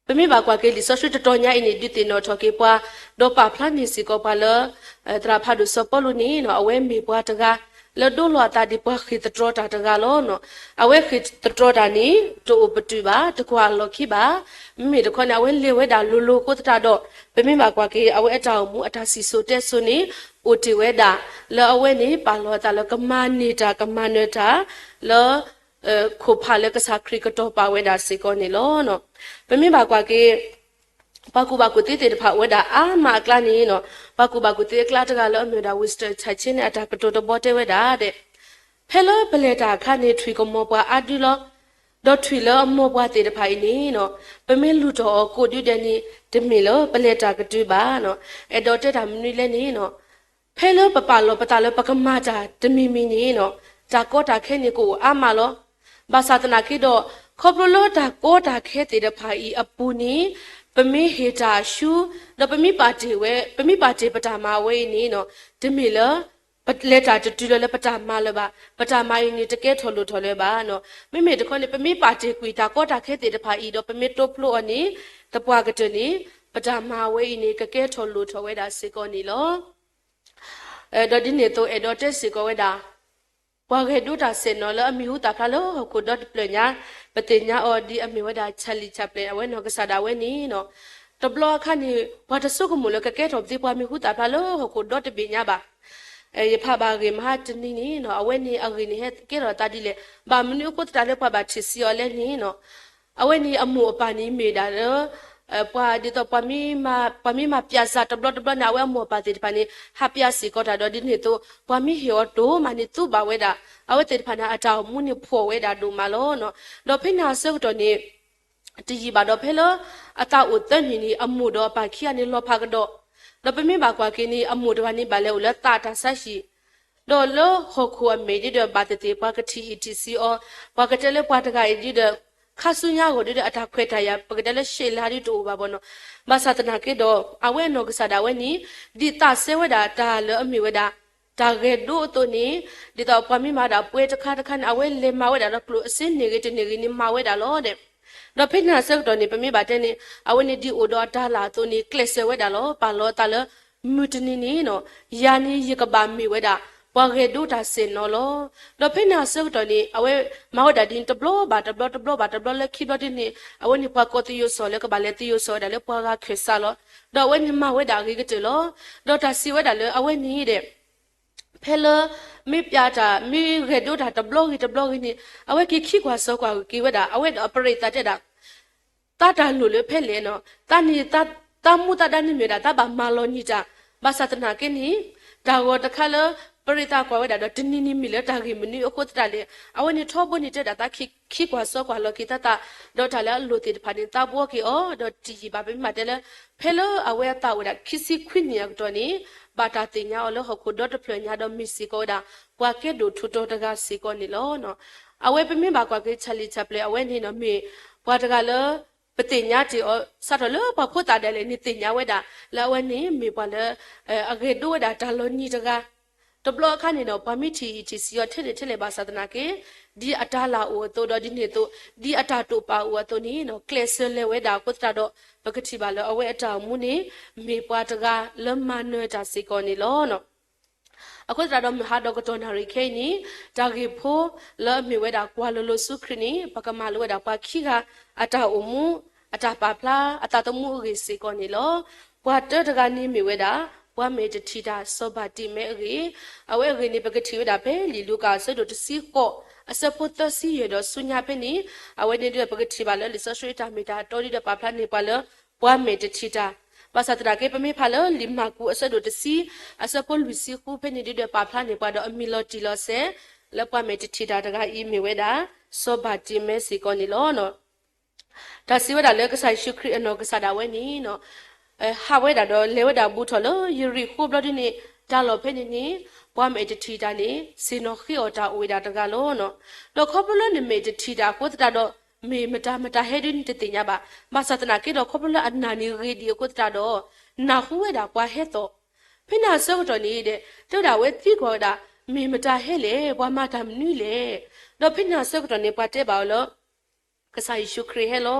ပမ့ၢ်ဘၣ်ကွၢ်က့ၤလံာ်စီဆှံတတီၤညါအံၤန့ၣ် ဒုးသ့ၣ်နီၣ်ထီၣ်က့ၤပှၤ ဒီးပာ်ဖျါန့ၢ်စ့ၢ်ကီးပှၤလၢ သရၣ်ဖးဒိၣ်စီၤပီလူးန့ၣ် အဝဲမ့ၢ်ပှၤတဂၤ လၢဒိလီၤအသးဒ်ပှၤဃ့ၢ်သတြီတၢ်တဂၤလီၤ. အဝဲဃ့ၢ်သတြီတၢ်န့ၣ် တအိၣ်ပတုာ်ဘၣ် တကွၢ်အလီၢ်ခံဘၣ်. မ့မ့ၢ်တခီန့ၣ် အဝဲလဲၤဝဲဒၣ်လိၤလိၤအဃိသတးဒီး ပမ့ၢ်ဘၣ်ကွၢ်က့ၤ အဝဲအတၢ်အိၣ်မူအတၢ်စံၣ်စိၤတဲစိၤန့ၣ် အိၣ်တ့ၢ်ဝဲဒၣ် လၢအဝဲန့ၣ် ပာ်လီၤအသးလၢကမၤန့ၢ်တၢ်ကမၤနၢၤတၢ် လၢ ခိၣ်ဖးလၢကစၢ်ခရံာ်ကတီၤပာ်ဝဲဒၣ်စ့ၢ်ကီးန့ၣ်လီၤ. ပမ့ၢ်ဘၣ်ကွၢ်က့ၤ ပှၤကူၣ်ဘၣ်ကူၣ်သ့သ့ၣ်တဖၣ်အိၣ်ဝဲဒၣ်အါမးအကျါန့ၣ် ပှၤကူၣ်ဘၣ်ကူၣ်သ့အကျါတဂၤလၢအမ့ၢ်ဝဲဒၣ် Winston Churchill န့ၣ် အတၢ်ကတိၤတဘီတဲဝဲဒၣ်ဒဲး ဖဲလၢပလဲၤတၢ်အခါန့ၣ် ထွံၣ်ကမီၤပှၤအါဒုလီၤ. ဒီးထွံၣ်လၢအမီၤပှၤသ့ၣ်တဖၣ်အံၤန့ၣ် ပမ့ၢ်လုၢ်ထီၣ်အီၤကိးဒုဒဲးန့ၣ် တမ့ၢ်လၢပလဲၤတၢ်ကတုၤဘၣ်. အဲၣ်ဒိးတဲတၢ်မနုၤလဲၣ်န့ၣ် ဖဲလၢပပာ်လီၤပသးလၢပကမၤတၢ်တမံၤမံၤန့ၣ် တၢ်ကီတၢ်ခဲန့ၣ်ကအိၣ်အါမးလီၤ. ဘၣ်ဆၣ်သနာ်က့ဒီး ခီဖျိလၢတၢ်ကီတၢ်ခဲသ့ၣ်တဖၣ်အံၤအပူၤန့ၣ် ပမ့ၢ်ဟ့ၣ်တၢ်ဆူ ဒီးပမ့ၢ်ပာ်တ့ၢ်ဝဲ ပမ့ၢ်ပာ်တ့ၢ်ပတၢ်မၤဝဲအံၤန့ၣ် တမ့ၢ်လၢ ပလဲၤတၢ်တတုၤလၢၤလၢပတၢ်မၤလၢၤဘၣ်. ပတၢ်မၤအံၤန့ၣ် တကဲထီၣ်လိၣ်ထီၣ်လၢၤဘၣ်. မ့မ့ၢ်တခီန့ၣ် ပမ့ၢ်ပာ်တ့ၢ်ကွံာ်တၢ်ကီတၢ်ခဲသ့ၣ်တဖၣ်အံၤဒီး ပမ့ၢ်တိဖျိအီၤန့ၣ် သပှၢ်ကတၢၢ်န့ၣ် ပတၢ်မၤဝဲအံၤန့ၣ် ကကဲထီၣ်လိၣ်ထီၣ်ဝဲဒၣ်စ့ၢ်ကီးန့ၣ်လီၤ. ဒီးဒ်န့ၣ်အသိး အဲၣ်ဒိးတဲစ့ၢ်ကီးဝဲဒၣ် ပှၤဂဲၤဒိတၢ်စဲၣ်နီၤလၢအမံၤဟူသၣ်ဖျါလၢဟီၣ်ခိၣ်ဒီတဖျၢၣ်ညါ ပသ့ၣ်ညါအီၤဒ်အမ့ၢ်ဝဲဒၣ် Charlie Chaplin အဝဲနီၢ်ကစၢ်ဒၣ်ဝဲန့ၣ် တဘျီအခါန့ၣ် ပှၤတဆိကမိၣ်လၢကကဲထီၣ်ပသ့ပှၤမံၤဟူသၣ်ဖျါလၢဟီၣ်ခိၣ်ဒီတဘ့ၣ်ညါဘၣ်. ယဖးဘၣ်ဂ့ၢ်မဟါတနံၤန့ၣ် အဝဲန့ၣ်အဂ့ၢ်န့ၣ်ဟဲကဲထီၣ်သးဒ်လဲၣ်. ဘၣ်မနုၤအဃိသတးလၢပှၤဘၣ်ထံၣ်ဆံးအီၤလဲၣ်န့ၣ် အဝဲန့ၣ်အမိၢ်အပၢ်န့ၣ်မ့ၢ်ဒၣ်လၢ ပှၤဒ်သိး ပှၤမ့ၢ်မၤပၠးစၢ်တဘျီတဘျီန့ၣ် အဝဲအမိၢ်အပၢ်သ့ၣ်တဖၣ်န့ၣ် ဟးပၠးစ့ၢ်ကီးတၢ်ဒီးဒ်န့ၣ်အသိး ပှၤမ့ၢ်ဟ့ၣ်အီၤတိၢ်မးန့ၣ်သူဘၣ်ဝဲဒၣ် အဝဲသ့ၣ်တဖၣ်န့ၣ် အတၢ်အိၣ်မူန့ၣ်ဖှီၣ်ဝဲဒၣ်ဒိၣ်မးလီၤ. ဒီးဖဲန့ၣ်အဆၢကတီၢ်န့ၣ် တယံာ်ဘၣ်ဒီးဖဲလၢ အသးအိၣ်သၢနံၣ်န့ၣ် အမိၢ်ဒီးအပၢ်ခံဂၤန့ၣ်လီၤဖးကဒီး, ဒီးပမ့ၢ်ဘၣ်ကွၢ်က့ၤန့ၣ် အမိၢ်တဂၤန့ၣ်ဘၣ်လဲၤအိၣ်လၢသးတၢ်ဆါဟံၣ် ဒီးလၢဟီၣ်ခိၣ်အမဲာ်ဒ်ဒီးဘၣ်သ့ၣ်သ့ၣ် ပှၤကထံၣ်အံၣ်ထံၣ်ဆံးအီၤ, ပှၤကတဲလၢပှၤတဂၤအံၤဒ်ဒီး ခါဆူညါအဂီၢ်ဒ်ဒီး အတၢ်ခွဲးတၢ်ယာ် ပကတဲလၢရှဲးလါဒ်တအိၣ်ဘၣ်ဘၣ်နီၤ. ဘၣ်ဆၣ်သနာ်က့ဒီး အဝဲအနီၢ်ကစၢ်ဒၣ်ဝဲန့ၣ် ဒ်သးစဲဝဲဒၣ်တၢ်လၢအမ့ၢ်ဝဲဒၣ် တၢ်ဂဲၤဒိအသိးန့ၣ် ဒ်သိးပှၤမ့ၢ်မၤဒၣ်ပှဲၤတခါတခါန့ၣ် အဝဲလဲၤမၤဝဲဒၣ်ဒီးကျိၣ်အစ့န့ၢ်ဂ့ၤတန့ၢ်ဂ့ၤန့ၣ် မၤဝဲဒၣ်လီၤဒဲး ဒီးဖဲန့ၣ်အဆၢကတီၢ်န့ၣ် ပမ့ၢ်ဘၣ်တဲန့ၣ် အဝဲန့ၣ်ဒ်အိၣ်ဒီးအတၤလၢ်အသိးန့ၣ် ကျဲးစၢးဝဲဒၣ်လီၤ. ပာ်လီၤအသးလၢ မုၢ်တနံၤန့ၣ်နီၤ ယၤန့ၣ်ယကဘၣ်မ့ၢ်ဝဲဒၣ် ပှၤဂဲၤဒိတၢ်စဲၣ်နီၤလီၤ. ဒီးဖဲန့ၣ်အဆၢကတီၢ်န့ၣ် အဝဲမၤဝဲဒၣ်ဒ်န့ၣ် တဘျီဘၣ်တဘျီ တဘျီဘၣ်တဘျီ လၢခံဘျီဒ်န့ၣ် အဝဲန့ၣ်ပှၤကိးသယိၤစီၤလၢကဘၣ်လဲၤသယိၤစီၤဝဲဒၣ်လၢပှၤဂၤခၢၣ်စးလီၤ. ဒီးအဝဲန့ၣ်မၤဝဲဒၣ်အဂ့ၤကတၢၢ်လီၤ. ဒီးတၢ်စံးဝဲဒၣ်လၢအဝဲန့ၣ်ဒီး ဖဲလၢ မ့ၢ်ပျးတၢ် မ့ၢ်ဂဲၤဒိတၢ်တဘျီဂ့ၤတဘျီဂ့ၤန့ၣ် အဝဲက့ၤခံကွၢ်စီကွၢ်က့ၤဝဲဒၣ် အဝဲဒီးအပရ့ၤသးတဲဒၣ် သးတၢ်လိၣ်လၢဖဲလဲၣ်နီၤ, သးန့ၣ် သးမူသးဒါန့ၣ်မ့ၢ်ဝဲဒၣ် သးဘၣ်မၤလီၤနံၤတၢ်, ဘၣ်ဆၣ်သနာ်က့န့ၣ် တၢ်ဂီၤတခါလၢ ပရ့ၤသးကွၢ်ဝဲဒၣ်ဒီး တနံၤန့ၣ်မ့ၢ်လၢတၢ်ဂ့ၢ်မနုၤအဃိသတးလဲၣ်, အဝဲန့ၣ်ထီဘိန့ၣ်တဲဒၣ် သးခံကွၢ်စီကွၢ်လီၤက့ၤသးသး, ဒီးတၢ်လၢအလိၣ်သ့ၣ်တဖၣ်န့ၣ် သးဘှီက့ၤအီၤ, ဒီးတယံာ်ဘၣ် ပမ့ၢ်ဘၣ်တဲလၢ ဖဲလၢအဝဲအသးအိၣ်ဝဲဒၣ် ခံဆံခွံနံၣ်အကတီၢ်န့ၣ် ဘၣ်တၢ်သ့ၣ်ညါအီၤလၢဟီၣ်ခိၣ်ဒီတဖျၢၣ်ညါ ဒီးမ့ၢ်စ့ၢ်ကီးဝဲဒၣ် ပှၤကဲဒိၣ်ထူးတီၤတဂၤစ့ၢ်ကီးန့ၣ်လီၤ. အဝဲပမ့ၢ်ဘၣ်ကွၢ်က့ၤ Charlie Chaplin အဝဲန့ၣ်နီၤ မ့ၢ်ပှၤတဂၤလၢ ပသ့ၣ်ညါတ့ၢ်အီၤ စးထီၣ်လၢပှၤဖိသၣ်ဒၣ်လဲာ်န့ၣ် သ့ၣ်ညါဝဲဒၣ် လၢအဝဲန့ၣ်မ့ၢ်ပှၤလၢ အဂဲၤဒိဝဲဒၣ်တၢ်လီၤနံၤတဂၤ, တဘျီအခါန့ၣ်ဒီး ပှၤမ့ၢ်ထံၣ်အံၤထံၣ်ဆံးအီၤထဲလဲၣ်ထဲလဲၣ် ဘၣ်ဆၣ်သနာ်က့ ဒ်အတၤလၢ်အိၣ်အသိး ဒီးဒ်န့ၣ်အသိး ဒ်အတၢ်တိာ်ပာ်အိၣ်အသိးန့ၣ်နီၤ ကျဲးစၢးလဲၤဝဲဒၣ်အဃိသတးဒီး ပကထံၣ်ဘၣ်လၢအဝဲအတၢ်အိၣ်မူန့ၣ် မ့ၢ်ပှၤတဂၤလၢမၤနၢၤတၢ်စ့ၢ်ကီးန့ၣ်လီၤ. အဃိသတးဒီး မုၢ်ဟါဒီးကတီၢ်နၣ်ရံၣ်ခဲအံၤန့ၣ် တၢ်ဂ့ၢ်ဖိလၢအမ့ၢ်ဝဲဒၣ်ကွၢ်လိၤလိၤဆူခရံာ်န့ၣ် ပကမၤလိဝဲဒၣ်ပှၤခံဂၤအတၢ်အိၣ်မူ အတၢ်ပာ်ဖျါ အသးသမူအဂ့ၢ်စ့ၢ်ကီးန့ၣ်လီၤ. ပှၤတၢတဂၤန့ၣ်မ့ၢ်ဝဲဒၣ် ပှၤမဲာ်တထံၣ်တၢ် စီၤဘၤတံၤမဲအဂ့ၢ်, အဝဲအဂ့ၢ်န့ၣ် ပကထံၣ်ဝဲဒၣ်ဖဲလံာ်လူၤကၣ်အဆၢဒိၣ်တဆံဃိး အဆၢဖိသၢဆံယဲၢ်ဒီးဆူညါဖဲန့ၣ်, အဝဲန့ၣ်ဒီးပကထံၣ်ဘၣ်လၢလံာ်စီဆှံအတၢ်မ့ၢ်တၢ်တီဒ်ဒီးပာ်ဖျါန့ၢ်ပှၤလၢ ပှၤမဲာ်တထံၣ်တၢ်, ဘၣ်ဆၣ်သနာ်က့ ပမ့ၢ်ဖးလၢလံာ်မၢ်ကူးအဆၢဒိၣ်တဆံ အဆၢဖိလွံၢ်ဆံဃုဖဲန့ၣ်ဒ်ဒီးပာ်ဖျါန့ၢ်ပှၤဒီးအမံၤလီၤတံၢ်လီၤဆဲး လၢပှၤမဲာ်တထံၣ်တၢ်တဂၤအံၤမ့ၢ်ဝဲဒၣ် စီၤဘၤတံၤမဲစ့ၢ်ကီးန့ၣ်လီၤ. တၢ်စံးဝဲဒၣ်လၢကစၢ်ယ့ၣ်ၡူးခရံာ်အနီၢ်ကစၢ်ဒၣ်ဝဲန့ၣ် ဟးဝဲဒၣ်ဒီးလဲၤဝဲဒၣ်ဘူးထီၣ်လၢယရံၣ်ဃိဘျီဒ်န့ၣ် တၢ်လီၢ်ဖဲန့ၣ်န့ၣ် ပှၤမဲာ်တထံၣ်တၢ်န့ၣ် ဆ့ၣ်နီၤဃ့အီၣ်တၢ်အိၣ်ဝဲဒၣ်တဂၤလီၤ. ဒီးခီဖျိလၢနမဲာ်တထံၣ်တၢ်အဃိသတးဒီး မ့ၢ်မတၤမတၤဟဲဒ်န့ၣ်တသ့ၣ်ညါဘၣ်. ဘၣ်ဆၣ်သနာ်က့ဒီး ခီဖျိလၢအနၢ်န့ၣ်ဂ့ၤဒံးအဃိသတးဒီး နၢ်ဟူဝဲဒၣ်ပှၤဟဲသီၣ်. ဖဲန့ၣ်အဆၢကတီၢ်န့ၣ်ဒီး တဲဝဲဒၣ်အဝဲသံကွၢ်ဝဲဒၣ် မ့ၢ်မတၤဟဲလဲၣ်, ပှၤမၤတၢ်မနုၤလဲၣ်. ဒီးဖဲန့ၣ်အဆၢကတီၢ်န့ၣ် ပှၤတဲဘၣ်အီၤလၢ ကစၢ်ယ့ၣ်ၡူးခရံာ်ဟဲလီ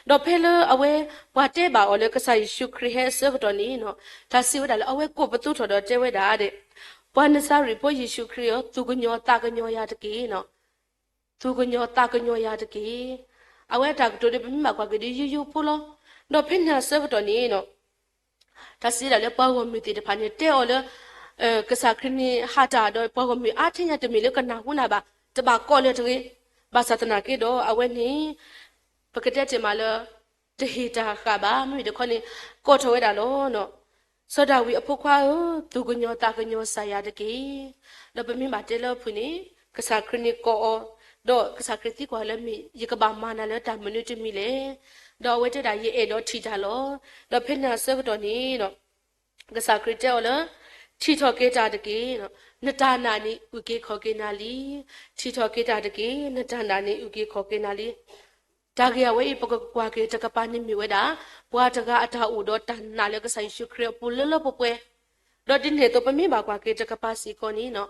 ၤ. ဒီးဖဲလၢအဝဲ ပှၤတဲဘၣ်အီၤလၢကစၢ်ယ့ၣ်ၡူးခရံာ်ဟဲအဆၢကတီၢ်န့ၣ် တၢ်စံးဝဲဒၣ်လၢအဝဲကိးပသူထီၣ်ဒီးတဲဝဲဒၣ်ဒီး ပှၤနစၤရ့းဖိယ့ၣ်ၡူးခရံာ်ဧၢ, သူၣ်ကညီၤသးကညီၤယၤတက့ၢ်. သူၣ်ကညီၤသးကညီၤယၤတက့ၢ်. အဝဲအတၢ်ကတိၤဒီး ပမ့ၢ်ဘၣ်ကွၢ်က့ၤဒီး ယိယိဖိလီၤ. ဒီးဖဲန့ၣ်အဆၢကတီၢ်န့ၣ် တၢ်စံးဝဲဒၣ်လၢပှၤဂီၢ်မုၢ်သ့ၣ်တဖၣ်န့ၣ် တဲအီၤလၢ ကစၢ်ခရံာ်န့ၣ်ဟးတၢ်ဒီး ပှၤဂီၢ်မုၢ်အါထဲညါတမ့ၢ်လၢကနၢ်ဟူနၤဘၣ်, တဘၣ်ကိးလၢၤတဂ့ၤ. ဘၣ်ဆၣ်သနာ်က့ဒီး အဝဲန့ၣ် ပကတဲတ့ၢ်မးလၢ တဟ့ၣ်တၢ်ဃာ်ဘၣ်, မ့မ့ၢ်တခီန့ၣ် ကိးထီၣ်ဝဲဒၣ်လီၤ. စီၤဒၤဝံးအဖိခွါဧၢ, သူၣ်ကညီၤသးကညီၤစၢ်ယၤတက့ၢ်. ဒီးပမ့ၢ်ဘၣ်တဲလၢအဖုၣ်န့ၣ် ကစၢ်ခရံာ်န့ၣ်ကိးအီၤ, ဒီးကစၢ်ခရံာ်သံကွၢ်လၢမ့ၢ် ယကဘၣ်မၤနၤလၢတၢ်မနုၤတမံၤလဲၣ်. ဒီးအဝဲတဲဒၣ် ယအဲၣ်ဒိးထံၣ်တၢ်လီၤ. ဒီးဖဲန့ၣ်အဆၢကတီၢ်န့ၣ် ကစၢ်ခရံာ်တဲအီၤလၢ ထံၣ်ထီၣ်က့ၤတၢ်တက့ၢ်. နတၢ်နာ်န့ၣ်အုၣ်က့ၤခီၣ်က့ၤနၤလံ. ထံၣ်ထီၣ်က့ၤတၢ်တက့ၢ်. နတၢ်နာ်န့ၣ်အုၣ်က့ၤခီၣ်က့ၤနၤလံ. တၢ်ဂ့ၢ်အဝဲအံၤ ပကကွၢ်က့ၤတကပၤန့ၣ်မ့ၢ်ဝဲဒၣ် ပှၤတဂၤအတၢ်အိၣ်ဒီးတၢ်နာ်လၢကစၢ်ယ့ၣ်ၡူးခရံာ်အပူၤလၢလၢပှဲၤပှဲၤ, ဒီးဒ်န့ၣ်အသိး ပမ့ၢ်ဘၣ်ကွၢ်က့ၤတကပၤစ့ၢ်ကီးန့ၣ်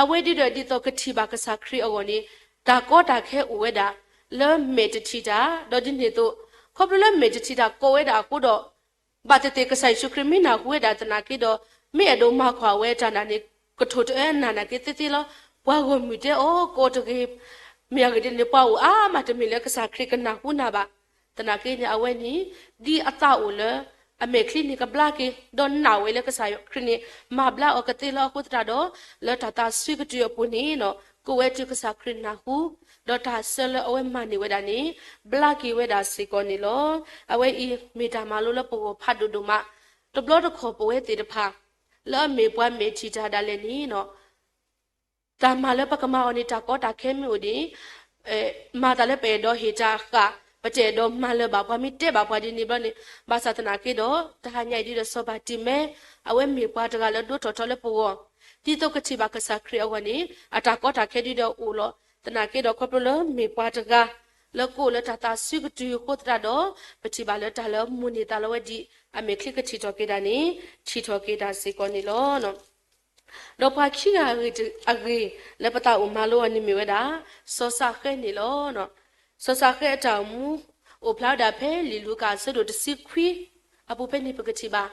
အဝဲဒ်ဒီးဒ်သိးကထံၣ်ဘၣ်ကစၢ်ခရံာ်အဂီၢ်န့ၣ် တၢ်ကီတၢ်ခဲအိၣ်ဝဲဒၣ် လၢမဲာ်တထံၣ်တၢ်, ဒီးဒ်န့ၣ်အသိး ခီဖျိလၢမဲာ်တထံၣ်တၢ်ကိးဝဲဒၣ်အဃိဒီး ဘၣ်သ့ၣ်သ့ၣ်ကစၢ်ယ့ၣ်ၡူးခရံာ်မ့ၢ်နၢ်ဟူဝဲဒၣ်သနာ်က့ဒီး မ့ၢ်အဲၣ်ဒိးမၤကွၢ်ဝဲတၢ်နာ်န့ၣ် ကထိၣ်တအၢနၢ်နာ်က့သ့သ့လီၤ. ပှၤဂီၢ်မုၢ်တဲအီၤကိးတဂ့ၤ, မ့ၢ်အဂ့ၢ်ဒ်န့ၣ် ပှၤအိၣ်အါမးတမ့ၢ်လၢကစၢ်ခရံာ်ကနၢ်ဟူနၤဘၣ်. သနာ်က့န့ၣ် အဝဲန့ၣ် ဒ်အသးအိၣ်လၢ အမဲာ်ချံန့ၣ်ကဘျါက့ၤ, ဒီးနာ်ဝဲလၢကစၢ်ခရံာ်န့ၣ် မၤဘျါအီၤကသ့လီၤ. အဃိသတးဒီး လၢတၢ်သးစွံကတုၤအပူၤန့ၣ် ကိးဝဲတုၤကစၢ်ခရံာ်နၢ်ဟူ, ဒီးတၢ်ဆၢလၢအဝဲမၤန့ၢ်ဝဲဒၣ်န့ၣ် ဘျါက့ၤဝဲဒၣ်စ့ၢ်ကီးန့ၣ်လီၤ. အဝဲအံၤမ့ၢ်တၢ်မၤလိလၢပဂီၢ်ဖးဒိၣ်ဒိၣ်မး, တဘျီတခီၣ်ပဝဲသ့ၣ်တဖၣ် လၢအမ့ၢ်ပှၤမဲာ်ထံၣ်တၢ်ဒၣ်လဲာ်န့ၣ် တၢ်မၤလၢပကမၤအီၤန့ၣ် တၢ်ကီတၢ်ခဲမ့ၢ်အိၣ်ဒ် မၤသးလၢပအဲၣ်ဒိးဟ့ၣ်တၢ်ဃာ်, ပတအဲၣ်ဒိးမၤလၢၤဘၣ်ပှၤမ့ၢ်တဲဘၣ်ပှၤဒ်န့ၣ်ဘျီန့ၣ်, ဘၣ်ဆၣ်သနာ်က့ဒီး တဟါညါအံၤဒ်ဒီးစီၤပၤတံၤမဲ အဝဲမ့ၢ်ပှၤတဂၤလၢဒိးထီၣ်ထီလၢပဂီၢ်, ဒ်သိးကထံၣ်ဘၣ်ကစၢ်ခရံာ်အဂီၢ်န့ၣ် အတၢ်ကီတၢ်ခဲဒ်ဒီးအိၣ်လီၤ. သနာ်က့ဒီးခီဖျိလၢမ့ၢ်ပှၤတဂၤ လၢကအိၣ်လၢတၢ်သးစွံကတုၤအဃိသတးဒီး ပထံၣ်ဘၣ်လၢတၢ်လၢမိၣ်န့ၢ်သးလီဝဲဒ် အမဲာ်ချံကထံၣ်ထီၣ်က့ၤတၢ်န့ၣ် ထံၣ်ထီၣ်က့ၤတၢ်စ့ၢ်ကီးန့ၣ်လီၤ. ဒီးပှၤခံဂၤအဂ့ၢ်လၢပသးအိၣ်မၤလိအီၤန့ၣ်မ့ၢ်ဝဲဒၣ် စီၤစးဃဲန့ၣ်လီၤ. စီၤၡဃဲအတၢ်အိၣ်မူ အိၣ်ဖျါဝဲဒၣ်ဖဲလံာ်လူၤကၣ်အဆၢဒိၣ်တဆံခွံ အပူၤဖဲန့ၣ် ပကထံၣ်ဘၣ်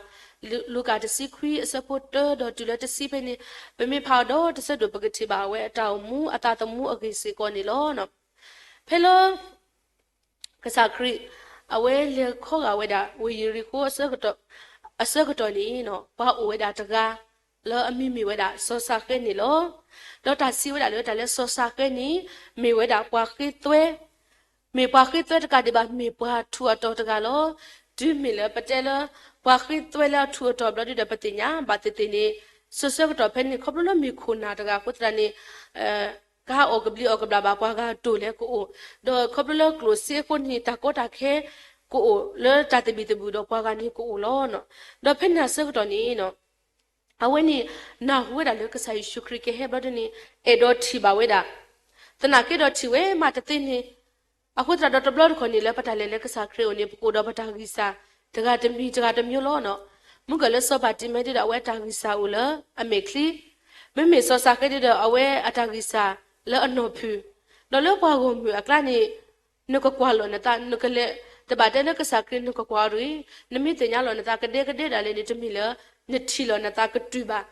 လူၤကၣ်တဆံခွံအဆၢဖိတၢဒီးတုၤလၢတဆံဖဲန့ၣ်, ပမ့ၢ်ဖးအီၤဒီတဆၢဒိၣ် ပကထံၣ်ဘၣ်အဝဲအတၢ်အိၣ်မူအသးသမူအဂ့ၢ်စ့ၢ်ကီးန့ၣ်လီၤ. ဖဲလၢ ကစၢ်ခရံာ် အဝဲလဲၤခီဂာ်ဝဲဒၣ် ဝ့ၢ်ယရံၣ်ဃိၤ အဆၢကတီၢ်န့ၣ် ပှၤအိၣ်ဝဲဒၣ်တဂၤ လၢအမံၤမ့ၢ်ဝဲဒၣ်စီၤၡဃဲန့ၣ်လီၤ. ဒီးတၢ်စံးဝဲဒၣ်လၢတၢ်လၢစီၤၡဃဲန့ၣ် မ့ၢ်ဝဲဒၣ်ပှၤဃ့သွဲ မ့ၢ်ပှၤဃ့သွဲတကးဒံးဘၣ် မ့ၢ်ပှၤထူးအတီၤတဂၤလီၤ. တုၤမ့ၢ်လၢပတဲလၢ ပှၤဃ့သွဲလၢအထူးအတီၤဘျီဒုဒီး ပသ့ၣ်ညါဘၣ်သ့ၣ်သ့ၣ်န့ၣ် စိၤဆၢကတီၢ်ဖဲန့ၣ် ခီဖျိလၢမ့ၢ်ခိၣ်နၢ်တဂၤအဃိသတးန့ၣ် ကအီၣ်ကဘျံးအီၣ်ကဘျၣ်ဘၣ် ပှၤဂၤတိၢ်လဲၤကအိၣ်, ဒီးခီဖျိလၢကျိၣ်စ့အဃိန့ၣ် တၢ်ကီတၢ်ခဲကအိၣ် လၢတၢ်သဘံၣ်သဘုၣ်ဒီးပှၤဂၤန့ၣ်ကအိၣ်လီၤ. ဒီးဖဲန့ၣ်အဆၢကတီၢ်န့ၣ် အဝဲန့ၣ် နၢ်ဟူဝဲဒၣ်လၢကစၢ်ယ့ၣ်ၡူးခရံာ်ကဟဲဘျီဒုန့ၣ် အဲၣ်ဒိးထံၣ်ဘၣ်ဝဲဒၣ်, သနာ်က့ဒီးထံၣ်ဝဲမးတသ့န့ၣ် အဃိသတးဒီးတဘျီတခီၣ်န့ၣ် လၢပတၢ်လဲၤလၢကစၢ်ခရံာ်အအိၣ်န့ၣ် ပကအိၣ်ဒီးပတၢ်ဂံၢ်စၢ် တဂၤတမံၤတဂၤတမံၤလီၤ. မုၢ်ကၢၢ်လၢစီၤဘၣ်တံၤမ့ဒုဒီး အဝဲအတၢ်ဂံၢ်စၢ်အိၣ်လၢအမဲာ်ချံ, မ့မ့ၢ်စီၤၡဃဲဒုဒီး အဝဲအတၢ်ဂံၢ်စၢ်လၢအနီၢ်ဖုၣ်, ဒီးလၢပှၤဂီၢ်မုၢ်အကျါန့ၣ် နကကွၢ်လီၤနသး နကလဲၤ တဘၣ်တဲလၢကစၢ်ခရံာ်နကကွၢ်အီၤတဂ့ၤ, နမ့ၢ်သ့ၣ်ညါလီၤနသးကဒဲကဒဲဒၣ်လဲာ်န့ၣ် တမ့ၢ်လၢ နထံၣ်လီၤနသးကတုၤဘၣ်.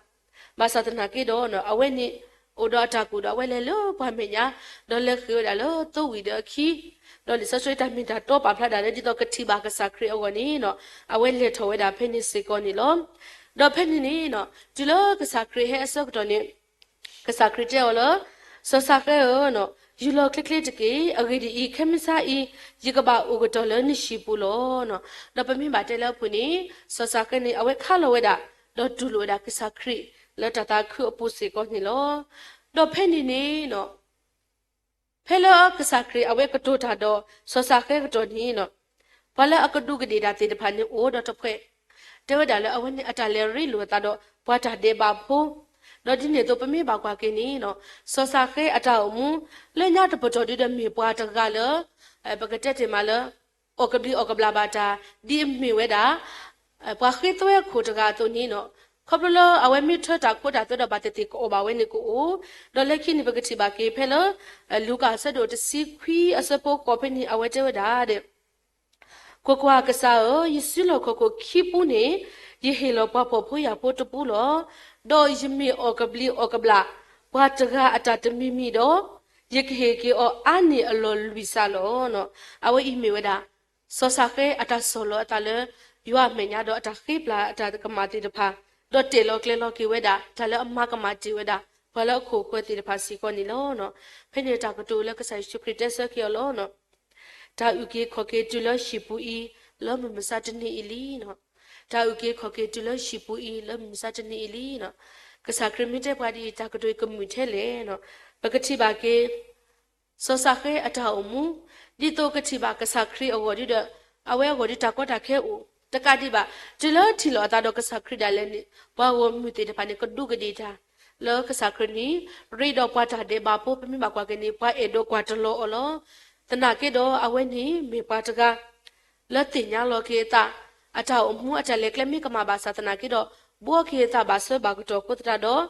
ဘၣ်ဆၣ်သနာ်က့ဒီး အဝဲန့ၣ် အိၣ်ဒီးအတၢ်ကူၣ်ဒီးအဝဲလဲၤလၢပှၢ်မဲာ်ညါ, ဒီးလဲၤဃ့ဝဲဒၣ်လၢသိဝံၤဒီးအခံ, ဒီးလံာ်စီဆှံတၢ်မ့ၢ်တၢ်တီပာ်ဖျါဒၣ်လၢ ဒ်သိးကထံၣ်ဘၣ်ကစၢ်ခရံာ်အဂီၢ်န့ၣ် အဝဲလဲၤထီၣ်ဝဲဒၣ်ဖဲန့ၣ်စ့ၢ်ကီးန့ၣ်လီၤ. ဒီးဖဲန့ၣ်န့ၣ် တုၤလၢကစၢ်ခရံာ်ဟဲအဆၢကတီၢ်န့ၣ် ကစၢ်ခရံာ်တဲအီၤလၢ စီၤၡဃဲဧၢ, ယူၢ်လီၤချ့ချ့တက့ၢ်. အဂ့ၢ်ဒ်အံၤ, ခဲမုၢ်ဆါအံၤ ယကဘၣ်အိၣ်ကတီၢ်လၢနဟံၣ်ပူၤလီၤ. ဒီးပမ့ၢ်ဘၣ်တဲလၢအပူၤန့ၣ် စီၤၡဃဲန့ၣ် အဝဲခါလီၤဝဲဒၣ် ဒီးတူၢ်လိာ်ဝဲဒၣ်ကစၢ်ခရံာ်လၢတၢ်သးခုအပူၤစ့ၢ်ကီးန့ၣ်လီၤ. ဒီးဖဲန့ၣ်န့ၣ် ဖဲလၢကစၢ်ခရံာ်အဝဲကတိၤတၢ်ဒီးစီၤၡဃဲကတီၢ်န့ၣ် ပှၤလၢအကဒူးကဒ့ၣ်တၢ်သ့ၣ်တဖၣ်န့ၣ်အိၣ်ဒီးတဖှဲး, တဲဝဲဒၣ်လၢအဝဲန့ၣ်အတၢ်လဲၤရ့လိာ်အသးဒီးပှၤတၢ်ဒဲးဘးဖိ, ဒီးဒ်န့ၣ်အသိးပမ့ၢ်ဘၣ်ကွၢ်က့ၤန့ၣ် စီၤၡဃဲအတၢ်အိၣ်မူ လၢညါတပတီၢ်ဒုဒီးမ့ၢ်ပှၤတဂၤလၢ ပကတဲတ့ၢ်မးလၢ အီၣ်ကဘျံးအီၣ်ကဘျၣ်ဘၣ်တၢ် ဒ်အမ့ၢ်ဝဲဒၣ် ပှၤဃ့သွဲခိၣ်တဂၤအသိးန့ၣ် ခီဖျိလၢအဝဲမ့ၢ်ထၢတၢ်ခိတၢ်သွဲဒီးဘၣ်သ့ၣ်သ့ၣ်ကအီၣ်ဘၣ်ဝဲန့ၣ်ကအိၣ်, ဒီးလၢခံန့ၣ်ပကထံၣ်ဘၣ်က့ၤဖဲလၢ လူၤကၣ်အဆၢဒိၣ်တဆံခွံအဆၢဖိဃိးဖဲန့ၣ် အဝဲတဲဝဲဒၣ် ကွၢ်ကွၢ်, ကစၢ်ဧၢ, ယစုလီၢ်ခီၣ်ခိၣ်ခံပူၤန့ၣ် ယဟ့ၣ်လီၤပှၤဖှီၣ်ဖိယာ်ဖိတပူလီၤ. ဒီးယမ့ၢ်အီၣ်ကဘျံးအီၣ်ကဘျၣ် ပှၤတဂၤအတၢ်တမံၤမံၤဒီး ယကဟ့ၣ်က့ၤအီၤအါန့ၢ်အလီၢ်လွံၢ်စးလီၤ. အဝဲအံၤမ့ၢ်ဝဲဒၣ် စီၤၡဃဲအတၢ်ဆီၣ်လီၤအသးလၢ ယွၤအမဲာ်ညါဒီးအတၢ်ဃ့ပျၢ်အတၢ်ကမၣ်သ့ၣ်တဖၣ်, ဒီးတဲာ်လီၤကျဲၤလီၤက့ၤဝဲဒၣ် တၢ်လၢအမၤကမၣ်တ့ၢ်ဝဲဒၣ် ပှၤလၢအခိၣ်အဃၢၤသ့ၣ်တဖၣ်စ့ၢ်ကီးန့ၣ်လီၤ. ဖဲန့ၣ်တၢ်ကတိၤလၢကစၢ်ယ့ၣ်ၡူးခရံာ်တဲဆၢက့ၤအီၤလီၤ. တၢ်အုၣ်က့ၤခီၣ်က့ၤတုၤလၢဟံၣ်ပူၤအံၤ လၢမုၢ်မဆါတနံၤအံၤလံ. တၢ်အုၣ်က့ၤခီၣ်က့ၤတုၤလၢဟံၣ်ပူၤအံၤ လၢမုၢ်မဆါတနံၤအံၤလံ. ကစၢ်ခရံာ်မ့ၢ်တဲပှၤဒ်အံၤ တၢ်ကတိၤအံၤကမုာ်ထဲလဲၣ်. ပကထံၣ်ဘၣ်က့ၤ စီၤၡဃဲအတၢ်အိၣ်မူ ဒ်သိးကထံၣ်ဘၣ်ကစၢ်ခရံာ်အဂီၢ်ဒုဒီး အဝဲအဂီၢ်ဒုတၢ်ကီတၢ်ခဲအိၣ်တကးဒံးဘၣ်, တုၤလၢထံၣ်လိာ်အသးဒီးကစၢ်ခရံာ်ဒၣ်လဲာ်န့ၣ် ပှၤဂီၢ်မုၢ်သ့ၣ်တဖၣ်န့ၣ် ကဒူးကဒ့ၣ်တၢ် လၢကစၢ်ခရံာ်န့ၣ် ရ့ဒီးပှၤတၢ်ဒဲးဘးဖိ ပမ့ၢ်ဘၣ်ကွၢ်က့ၤန့ၣ် ပှၤအဲၣ်ဒိးကွၢ်တလီၤအီၤလီၤ. သနာ်က့ဒီးအဝဲန့ၣ်မ့ၢ်ပှၤတဂၤ လၢသ့ၣ်ညါလီၤက့ၤအသး အတၢ်အိၣ်မူအတၢ်လဲၤကျဲမ့ၢ်ကမၣ်ဘၣ်ဆၣ်သနာ်က့ဒီး ဘှီက့ၤအသးဘၣ်ဆၢဘၣ်ကတီၢ်အဃိသတးဒီး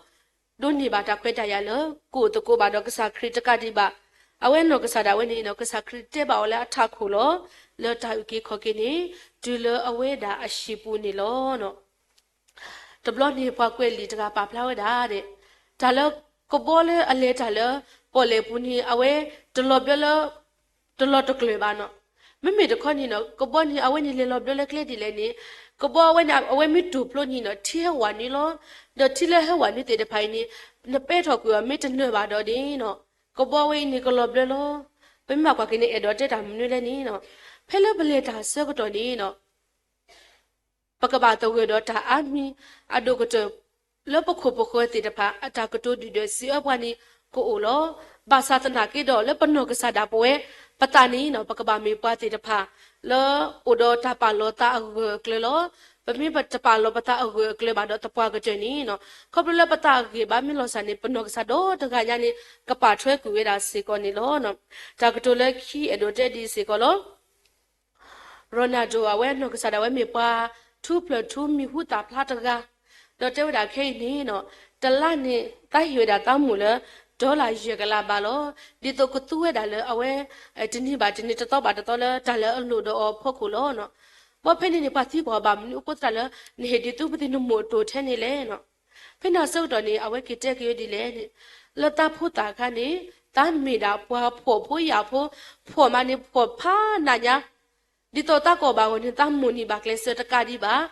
ဒိးန့ၢ်ဘၣ်တၢ်ခွဲးတၢ်ယာ်လၢ ကအိၣ်သကိးဘၣ်ဒီးကစၢ်ခရံာ်တကးဒံးဘၣ်. အဝဲနီၢ်ကစၢ်ဒၣ်ဝဲန့ၣ် ကစၢ်ခရံာ်တဲဘၣ်အီၤလၢအထးခိၣ်လီၤ. လၢတၢ်အုၣ်က့ၤခီၣ်က့ၤန့ၣ် တုၤလၢအဝဲဒၣ်အဟံၣ်ပူၤန့ၣ်လီၤ. တဘျီန့ၣ် ပှၤကွဲးလံာ်တဂၤပာ်ဖျါဝဲဒၣ်ဒဲး တၢ်လၢကဘီလၢအလဲၤတၢ်လၢပီၣ်လဲၣ်ပူၤန့ၣ် အဝဲတလီၤဘျၢလၢ တလီၤတကျၢၤဘၣ်နီၤ. မ့မ့ၢ်တခီန့ၣ်နီၤ ကဘီန့ၣ် အဝဲန့ၣ်လဲၤလီၤဘျၢလၢကျဲဒ်လဲၣ်န့ၣ် ကဘီအဝဲန့ၣ် အဝဲမ့ၢ်တူၢ်ဖျိန့ၣ်နီၤ ထံဟဲဝးနုာ်လီၤ. ဒီးထံလၢဟဲဝးနုာ်သ့ၣ်တဖၣ်အံၤန့ၣ် နပဲထီၣ်ကွံာ်အီၤမ့ၢ်တနၢၤဘၣ်ဒီးန့ၣ်နီၤ ကဘီဝဲအံၤန့ၣ်ကလီၤဘျၢလီၤ. ပမ့ၢ်ဘၣ်ကွၢ်က့ၤန့ၣ် အဲၣ်ဒိးတဲတၢ်မနုၤလဲၣ်န့ၣ်နီၤ ဖဲလၢပလဲၤတၢ်အဆၢကတီၢ်န့ၣ်နီၤ ပကဘၣ်သဂၢၢ်ဒီးတၢ်အါမံၤအဒိၣ်ကတၢၢ် လၢပခိၣ်ပဃၢၤသ့ၣ်တဖၣ် အတၢ်ကတိၤဒုၣ်ဒွဲၣ်စံးအၢပှၤန့ၣ်ကအိၣ်လီၤ. ဘၣ်ဆၣ်သနာ်က့ဒီး လၢပနီၢ်ကစၢ်ဒၣ်ပဝဲ ပသးန့ၣ်နီၤ ပကဘၣ်မ့ၢ်ပှၤသ့ၣ်တဖၣ် လၢအိၣ်ဒီးတၢ်ပာ်လီၤသးအဂၢၢ်အကျၢၤလီၤ. ပမ့ၢ်တပာ်လီၤပသးအဂၢၢ်အကျၢၤဘၣ်ဒီးသပှၢ်ကတၢၢ်န့ၣ်နီၤ ခီဖျိလၢပသးအဂ့ၤဘၣ်မ့ၢ်လီၤစၢ်န့ၣ် ပနီၢ်ကစၢ်ဒီတဂၤညါန့ၣ် ကပာ်ထွဲကွံာ်ဝဲဒၣ်စ့ၢ်ကီးန့ၣ်လီၤ. တၢ်ကတိၤလၢခံအဲၣ်ဒိးတဲဒ်စ့ၢ်ကီးလီၤ. ရီနၣ်ဒိၣ် အဝဲနီၢ်ကစၢ်ဒၣ်ဝဲမ့ၢ်ပှၤထူဖျၢၣ်ထူမံၤဟူသၣ်ဖျါတဂၤ, ဒီးတဲဝဲဒၣ်ခဲအံၤန့ၣ်နီၤ တလါန့ၣ် သးဟ့ၣ်ဝဲဒၣ်သးမိၢ်လၢ ဒီလၣ်ယဲၢ်ကလးဘၣ်လီၤ. ဒ်သိးကသူဝဲဒၣ်လၢအဝဲ တနံၤဘၣ်တနံၤ တသီဘၣ်တသီလၢတၢ်လၢအလိၣ်ဒီးအီၤအဖီခိၣ်လီၤ. ဘၣ်ဖဲန့ၣ်န့ၣ် ပှၤသံကွၢ်အီၤဘၣ်မနုၤအဃိသတးလၢ နဟ့ၣ်ဒုးသူပသံနမိၢ်အတိၢ်ထဲန့ၣ်လဲၣ်. ဖဲန့ၣ်အဆၢကတီၢ်န့ၣ် အဝဲက့ၤတဲက့ၤဝဲဒ်လဲၣ်န့ၣ် လၢတၢ်ဖိသၣ်အခါန့ၣ် တၢ်မ့ၢ်ဒၣ်ပှၤဖှီၣ်ဖိယာ်ဖိ, ဖှီၣ်မးန့ၣ်ဖှီၣ်ဖးနးညါ ဒ်သိးတၢ်ကိၢ်ဘၣ်အဂီၢ်န့ၣ် တၢ်မိၢ်န့ၣ်ဘၣ်ကျဲးစၢးတကးဒံးဘၣ်.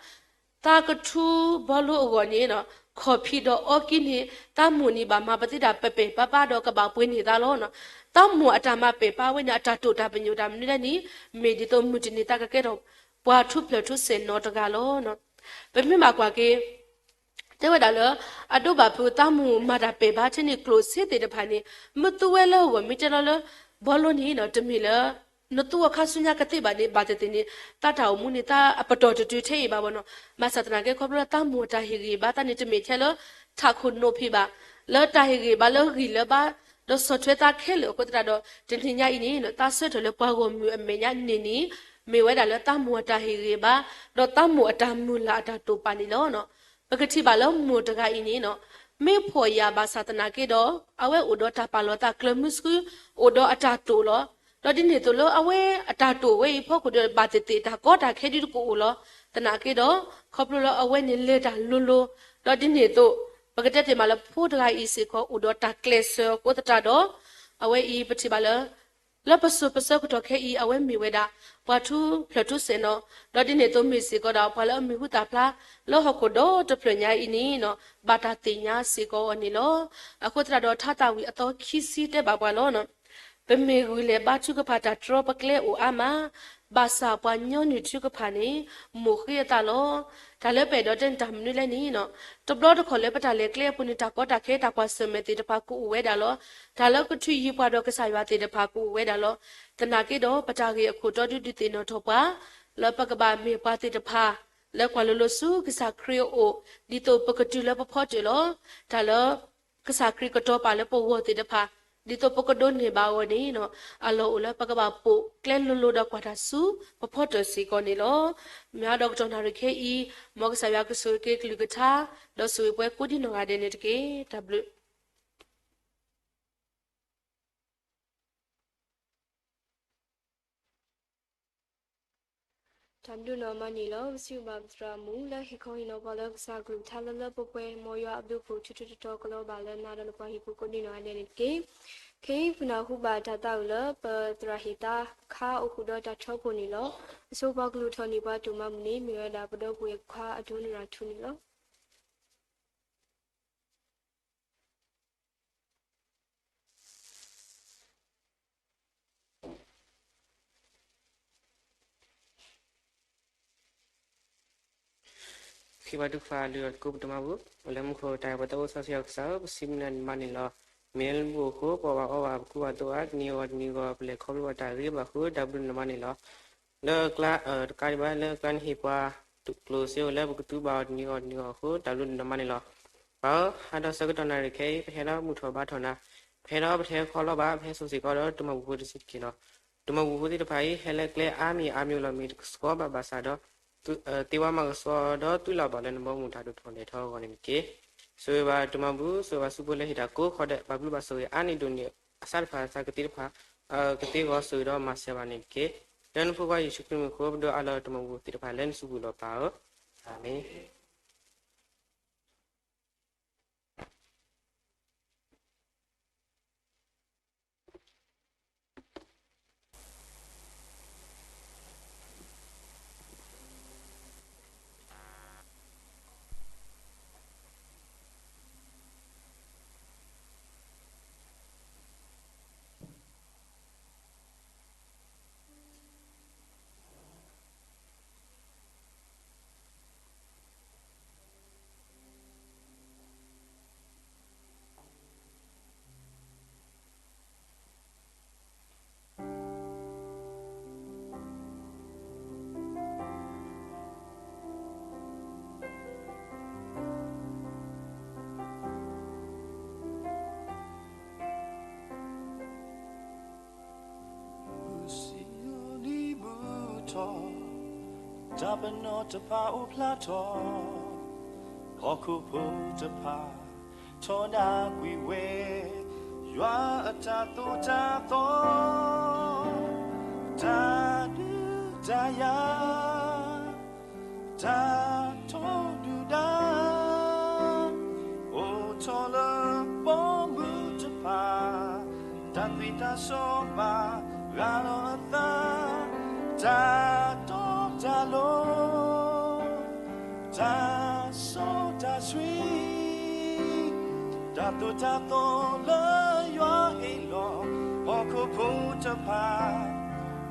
တၢ်ကထူဘီလိအဂီၢ်န့ၣ် ခီၣ်ဖံးဒီးအီကံန့ၣ် တၢ်မိၢ်န့ၣ်ဘၣ်မၤပသံတၢ်ပပဲာ်ပၢ်ပၢ်ဒီးကဘၣ်ပှ့ၤန့ၢ်သါလီၤ. တၢ်မိၢ်အတၢ်မၤပဲာ်ပၢ်ဝဲန့ၣ် အတၢ်တိာ်တၢ်ပညိၣ်တၢ်မနုၤလဲၣ်န့ၣ် မ့ၢ်ဒ်သိးမုၢ်တနံၤတၢ်ကကဲထီၣ် ပှၤထူဖျၢၣ်ထူစဲၣ်နီၤတဂၤလီၤ. ပမ့ၢ်ဘၣ်ကွၢ်က့ၤ တဲဝဲဒၣ်လၢ အဒိဘၣ်ဖုးတၢ်မိၢ်မၤတၢ်ပဲာ်ပၢ်ထဲန့ၣ် ကျိၣ်စ့သ့ၣ်တဖၣ်န့ၣ် မ့ၢ်သူဝဲလၢအဂီၢ် မ့ၢ်တဲလီၤလၢ ဘီလိန့ၣ်ဒီး တမ့ၢ်လၢ နသူအီၤခါဆူညါကသ့ဘၣ်န့ၣ် ဘၣ်သ့ၣ်သ့ၣ်န့ၣ် တၢ်တၢ်အိၣ်မူန့ၣ် တၢ်အပတီၢ်တတုၤထဲအံၤဘၣ်ဘၣ်နီၤ. ဘၣ်ဆၣ်သနာ်က့ ခီဖျိလၢတၢ်မိၢ်တၢ်ဟ့ၣ်ဂံၢ်ဘါသးန့ၣ် တမ့ၢ်ထဲလၢ ထးခိၣ်နိးဖံးဘၣ်, လၢတၢ်ဟ့ၣ်ဂံၢ်ဘါလၢဂံၢ်လၢဘါ ဒီးဆီၣ်ထွဲသးခဲလၢာ်အဃိသတးဒီး တနံၤညါအံၤန့ၣ် တၢ်ဆၢထၢၣ်လၢပှၤဂီၢ်မုၢ်အမဲာ်ညါန့ၣ်န့ၣ် မ့ၢ်ဝဲဒၣ်လၢတၢ်မိၢ်အတၢ်ဟ့ၣ်ဂံၢ်ဘါ ဒီးတၢ်မိၢ်အတၢ်မုၢ်လၢ်အတၢ်တိာ်ပာ်န့ၣ်လီၤ. ပကထံၣ်ဘၣ်လၢမိၢ်တဂၤအံၤန့ၣ် မ့ၢ်ဖှီၣ်ယာ်ဘၣ်ဆၣ်သနာ်က့ဒီး အဝဲအိၣ်ဒီးတၢ်ပာ်လီၤသးကျၢၤမုဆှု အိၣ်ဒီးအတၢ်တိာ်လီၤ. ဒီးဒ်န့ၣ်အသိးလၢအဝဲအတၢ်တိာ်ဝဲအံၤအဖီခိၣ်ဒီး ဘၣ်သ့ၣ်သ့ၣ်တၢ်ကီတၢ်ခဲဒ်တကအိၣ်လီၤ. သနာ်က့ဒီး ခီဖျိလၢအဝဲန့ၣ်လဲၤတၢ်လိၤလိၤ, ဒီးဒ်န့ၣ်အသိး ပကတဲတ့ၢ်မးလၢဖိတဂၤအံၤစ့ၢ်ကီး အိၣ်ဒီးတၢ်ကျဲးစၢးအဃိသတးဒီး အဝဲအံၤပထံၣ်ဘၣ်လၢ လၢပစိၤပဆၢကတီၢ်ခဲအံၤ အဝဲမ့ၢ်ဝဲဒၣ် ပှၤထူဖျၢၣ်ထူစဲၣ်နီၤ, ဒီးဒ်န့ၣ်အသိးမ့ၢ်စ့ၢ်ကီးဒီး ပှၤလၢအမံၤဟူသၣ်ဖျါ လၢဟီၣ်ခိၣ်ဒီတဖျၢၣ်ညါအံၤန့ၣ် ဘၣ်တၢ်သ့ၣ်ညါစ့ၢ်ကီးအီၤန့ၣ်လီၤ. အဃိသတးဒီးထါသးဝံၣ်အသီခံဆံတဲဘၣ်ပှၤလီၤ. ပမ့ၢ်ဂုာ်လဲၤဘါထုကဖၣ်တၢ်တြီပကျဲအိၣ်အါမး, ဘၣ်ဆၣ်ပှၤညီနုၢ်ထုကဖၣ်န့ၣ် မိၣ်ဃ့အသးလီၤ. တၢ်လၢပအဲၣ်ဒိးတဲန့ၣ်တၢ်မနုၤလဲၣ်န့ၣ် တဘျီတခီၣ်လၢပတၢ်လဲၤကျဲအပူၤန့ၣ် တၢ်ကီတၢ်ခဲတၢ်ကွၢ်ဆၢၣ်မဲာ်သ့ၣ်တဖၣ်ကအိၣ်ဝဲဒၣ်လီၤ. တၢ်လၢကထုးယံၤပှၤဒီးကစၢ်ယွၤသ့ၣ်တဖၣ်ကအိၣ်ဝဲဒၣ်လီၤ. သနာ်က့ဒီး ပတၢ်ဂ့ၢ်အခိၣ်တီဒုးဒုးသ့ၣ်နီၣ်ထီၣ်ပှၤ လၢပကဘၣ်မ့ၢ်ပှၤသ့ၣ်တဖၣ် လၢကွၢ်လိၤလိၤဆူကစၢ်ခရံာ်အအိၣ် ဒ်သိးပကတုၤလၢပဖီတၢၣ်လီၤ. တၢ်လၢ ကစၢ်ခရံာ်ကတီၤပာ်လၢပဂီၢ်သ့ၣ်တဖၣ် ဒ်သိးပကဒိးန့ၢ်ဘၣ်အဂီၢ်န့ၣ် အလီၢ်အိၣ်လၢပကဘၣ်ပိာ်ကျဲလိၤလိၤဒီးကွၢ်တၢ်ဆူပဖီတၢၣ်စ့ၢ်ကီးန့ၣ်လီၤ. မ့ၢ်အဒီးကတီၢ်နၣ်ရံၣ်ခဲအံၤ မ်ကစၢ်ယွၤကဆိၣ်ဂ့ၤက့ၤကလုၢ်ကထါ ဒီးဆိၣ်ဂ့ၤပှၤကိးဒံနီၢ်ဂၤဒဲးန့ၣ်တက့ၢ်. တၢ်ဘျုး တၢ်ဘျုးနီၢ်မးန့ၣ်လီၤ. ပစံးဘျုးဘၣ်ပသရၣ်မုၣ် လၢဟ့ၣ်ခီဟ့ၣ်နီၤပှၤလၢကစၢ်ကလုၢ်ကထါလၢလၢပှဲၤပှဲၤ မ်ယွၤအဘျုးအဖှိၣ်ထူထူတီတီကလီၤဘၣ်လၢနၤဒီးနပှၤဟံၣ်ဖိကိးဒံနီၢ်ဂၤဒဲးန့ၣ်တက့ၢ်. ခဲအံၤ ပနၢ်ဟူဘၣ်တၢ်သးဝံၣ်လၢ ပသရၣ်ဟ့ၣ်သါခါအိၣ်ဃုာ်ဒီးတၢ်ထီဘိန့ၣ်လီၤ. အဆိပှၤကလုၢ်ထီၣ်န့ၢ်ပှၤတိၢ်မၤမုၢ်န့ၣ် မ့ၢ်ဝဲဒၣ်ပဒီပုၢ်ဝဲၢ်ခွါအဒိနရၣ်ထူန့ၣ်လီၤ. ဃ့ဘါထုကဖၣ်လုၢ်အီၣ်သကိးပတၢ်မၤဘူၣ်, အိၣ်လၢမူခိၣ်တၢ်ပှၤသးအိၣ်စီဆှံအကစၢ်ဧၢ, ပစံးဘျုးနၤနမးန့ၣ်လီၤ. မ့ၢ်လၢနဘျုးအဃိ ပအီၣ်ဘၣ်အီဘၣ် ပကူဘၣ်သိးဘၣ် တနံၤအဂီၢ်တနံၤအဂီၢ် ပလဲၤခီဖျိဘၣ်တၢ်ဂ့ၤဘၣ်အဃိ တၢ်ဘျုးနၤမးန့ၣ်လီၤ. လၢအကျါ တကးဒံးဘၣ် လၢအကျါနဟ့ၣ်ပှၤ ကျိၣ်စ့အိၣ်လၢပကသူဘၣ်အီၤတနံၤအဂီၢ်တနံၤအဂီၢ်အဃိ တၢ်ဘျုးနၤမးန့ၣ်လီၤ. ပၢ်ဧၢ, ဟါဒီးဆၢကတီၢ်နၣ်ရံၣ်ခဲအံၤ ပဟဲဒီးမုၢ်ထီၣ်ဘါထီၣ်နၤ, ပဟဲဒီးပတဟဲခီလီၤဘၣ် ပဟဲစိာ်စ့ၢ်ကီးဒီးတၢ်မၤဘူၣ်ဖိတဆံးတက့ၢ်လီၤ. တၢ်မၤဘူၣ်ဖိသ့ၣ်တဖၣ်အံၤ ဟဲလၢကျဲအါမံၤအါမံၤလီၤ မ့ၢ်တကဆှီဘၣ်ဘၣ်ဆၣ်ဒီး သ့ဝဲမၤကဆှီဒီးသူၣ်လီၤဘၣ်လၢနဘီမုၢ်တၢ်ဒိၣ်ထီၣ်လဲၤထီၣ်အဂီၢ်န့ၣ်တက့ၢ်. ဆိၣ်ဂ့ၤဘၣ်တၢ်မၤဘူၣ်, ဆိၣ်ဂ့ၤဘၣ်ဆူဖိလၢဟ့ၣ်တၢ်ကိးဃီၤဒီး ဘၣ်ဘျုးဘၣ်ဆိၣ်ဂ့ၤအါန့ၢ်ဒိၣ်န့ၢ် အဆၣ်တဖၣ်အသးကသ့တဖၣ် ကသ့ဂီၤဆိၣ်ဂ့ၤဒီးမၤစၢၤဘၣ်န့ၣ်တက့ၢ်. လၢနဖိခွါယ့ၣ်ၡူးခရံာ်မံၤအဃိ ပဒိးအးလီၤတၢ်မၤဘူၣ်သ့ၣ်တဖၣ်လၢနစုပူၤလီၤပၢ်ဧၢ. အၤမ့ၣ်. ယွၤအတၢ်သိၣ်တၢ်သီ, တၢ်ဒုးတၢ်ယၤ, တၢ်ထီဒုၣ်ဒါ, အိၣ်ထီၣ်လၢဘီမုၢ်တဖၣ်, တၢ်သွံၣ်တၢ်စီဘၣ်ရၤလီၤအသး, တၢ်တီတၢ်လိၤ တၢ်စီတၢ်ဆှံ, တၢ်သိၣ်တၢ်သီလၢယွၤဟ့ၣ်လီၤ, ဟီၣ်ခိၣ်ဖိတဖၣ်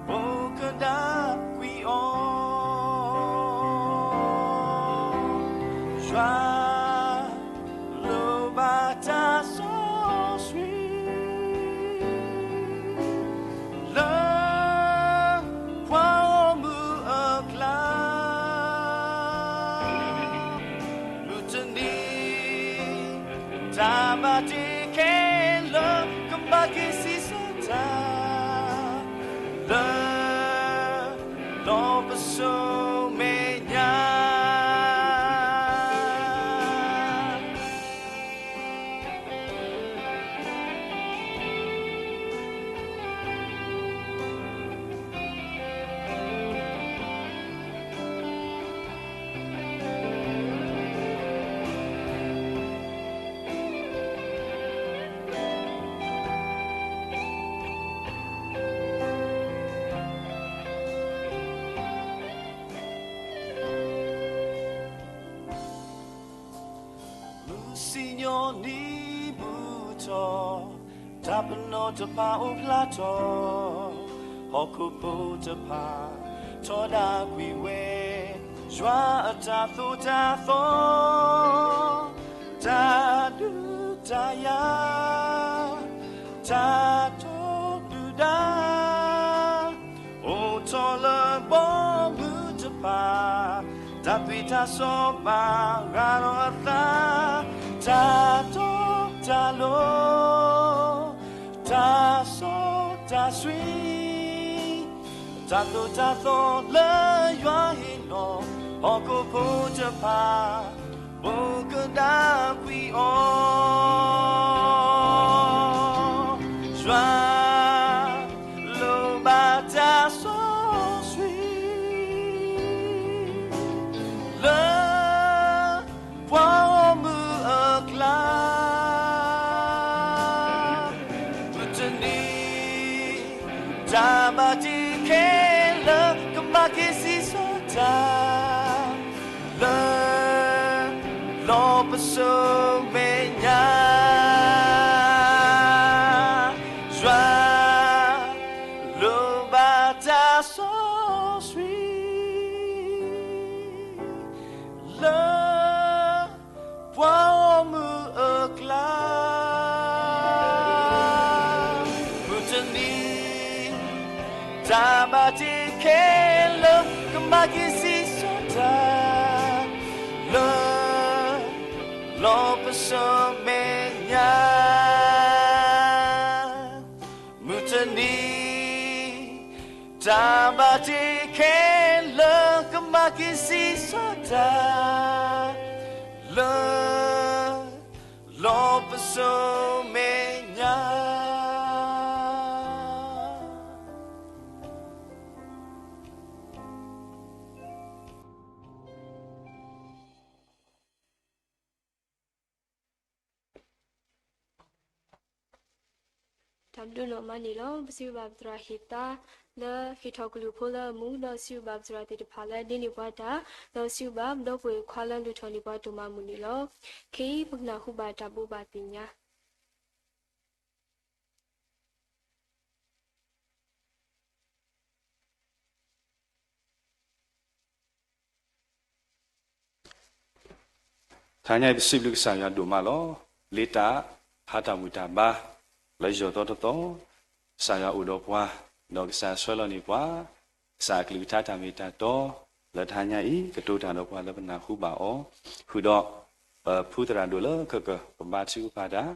ပကဒၣ်ကွံာ်အီၤ, ယွၤ လိၣ်ဘၣ်တၢ်စီဆှံ လၢပှၤဂီၢ်မုၢ်အကျါ, မုၢ်တနံၤ တၢ်ဘၣ်တ့ခဲလၢာ် ကဘၣ်က့ၤစံးဆၢတၢ် လၢ လီၢ်ပစိာ်မဲာ်ညါ မုၢ်စံၣ်ညီၣ်နံၤဘူးထီၣ်, တၢ်ပနီၣ်တဖၣ်အိၣ်ဖျါထီၣ်, ဟီၣ်ခိၣ်ဖိတဖၣ် ထီဒါကွံာ်ဝဲ, ယွၤအတၢ်သိၣ်တၢ်သီ, တၢ်ဒုးတၢ်ယၤ, တၢ်ထီဒုၣ်ဒါ အိၣ်ထီၣ်လၢဘီမုၢ်တဖၣ်, တၢ်သွံၣ်တၢ်စီဘၣ်ရၤလီၤအသး, တၢ်တီတၢ်လိၤ, တၢ်စီတၢ်ဆှံ, တၢ်သိၣ်တၢ်သီလၢယွၤဟ့ၣ်လီၤ, ဟီၣ်ခိၣ်ဖိတဖၣ် ပကဒၣ်ကွံာ်အီၤ, ယွၤ လိၣ်ဘၣ်တၢ်စီဆှံ လၢ ပှၤဂီၢ်မုၢ်အကျါ, မုၢ်တနံၤ တၢ်ဘၣ်တ့ခဲလၢာ် ကဘၣ်က့ၤစံးဆၢတၢ် လၢ လီၢ်ပစိာ်မဲာ်ညါ, ယွၤ လိၣ်ဘၣ်တၢ်စီဆှံ လၢ ပှၤဂီၢ်မုၢ်အကျါ, မုၢ်တနံၤ တၢ်ဘၣ်တ့ခဲလၢာ် ကဘၣ်က့ၤစံးဆၢတၢ် လၢ လီၢ်ပစိာ်မဲာ်ညါ, မုၢ်တနံၤ တၢ်ဘၣ်တ့ခဲလၢာ် ကဘၣ်က့ၤစံးဆၢတၢ် လၢ လီၢ်ပစိာ်မဲာ်ညါ. တၢ်ဘျုးဒိၣ်မးန့ၣ်လီၤ. ပစံးဘျုးဘၣ်ပသရၣ်ဟ့ၣ်သါ လၢဟ့ၣ်ထီၣ်ကလုၢ်ဖိလၢအမူ, ဒီးစံးဘျုးဘၣ်ပသရၣ်သ့ၣ်တဖၣ်လၢအဒ့န့ၢ်ပှၤတၢ်, ဒီးစံးဘျုးဘၣ်ပဒီပုၢ်ဝဲၢ်ခွါလၢလုၢ်ထီၣ်န့ၢ်ပှၤဒိၣ်မးအမုၢ်န့ၣ်လီၤ. ခဲအံၤပကနၢ်ဟူဘၣ်တၢ်ဘိးဘၣ်သ့ၣ်ညါ တဟါညါအံၤ ပစံးဘျုးကစၢ်ယွၤဒိၣ်မးလီၤ. လ့တၢ် ဟါတၢ်ဘူၣ်တၢ်ဘါ လၢယိၤသီတသီ, ကစၢ်ယွၤအိၣ်ဒီးပှၤ, ဒီးကစၢ်ယွၤဆှၢလီၤန့ၢ်ပှၤ ကစၢ်အကလုၢ်ကထါတၢ်မ့ၢ်တၢ်တီ လၢတဟါညါအံၤ ကတိၤတၢ်ဒီးပှၤလၢပနၢ်ဟူဘၣ်အီၤ, ဃုာ်ဒီး ပဖုသရၣ်ဒိၣ်လၢကကပၤထံကပၤတၢ်,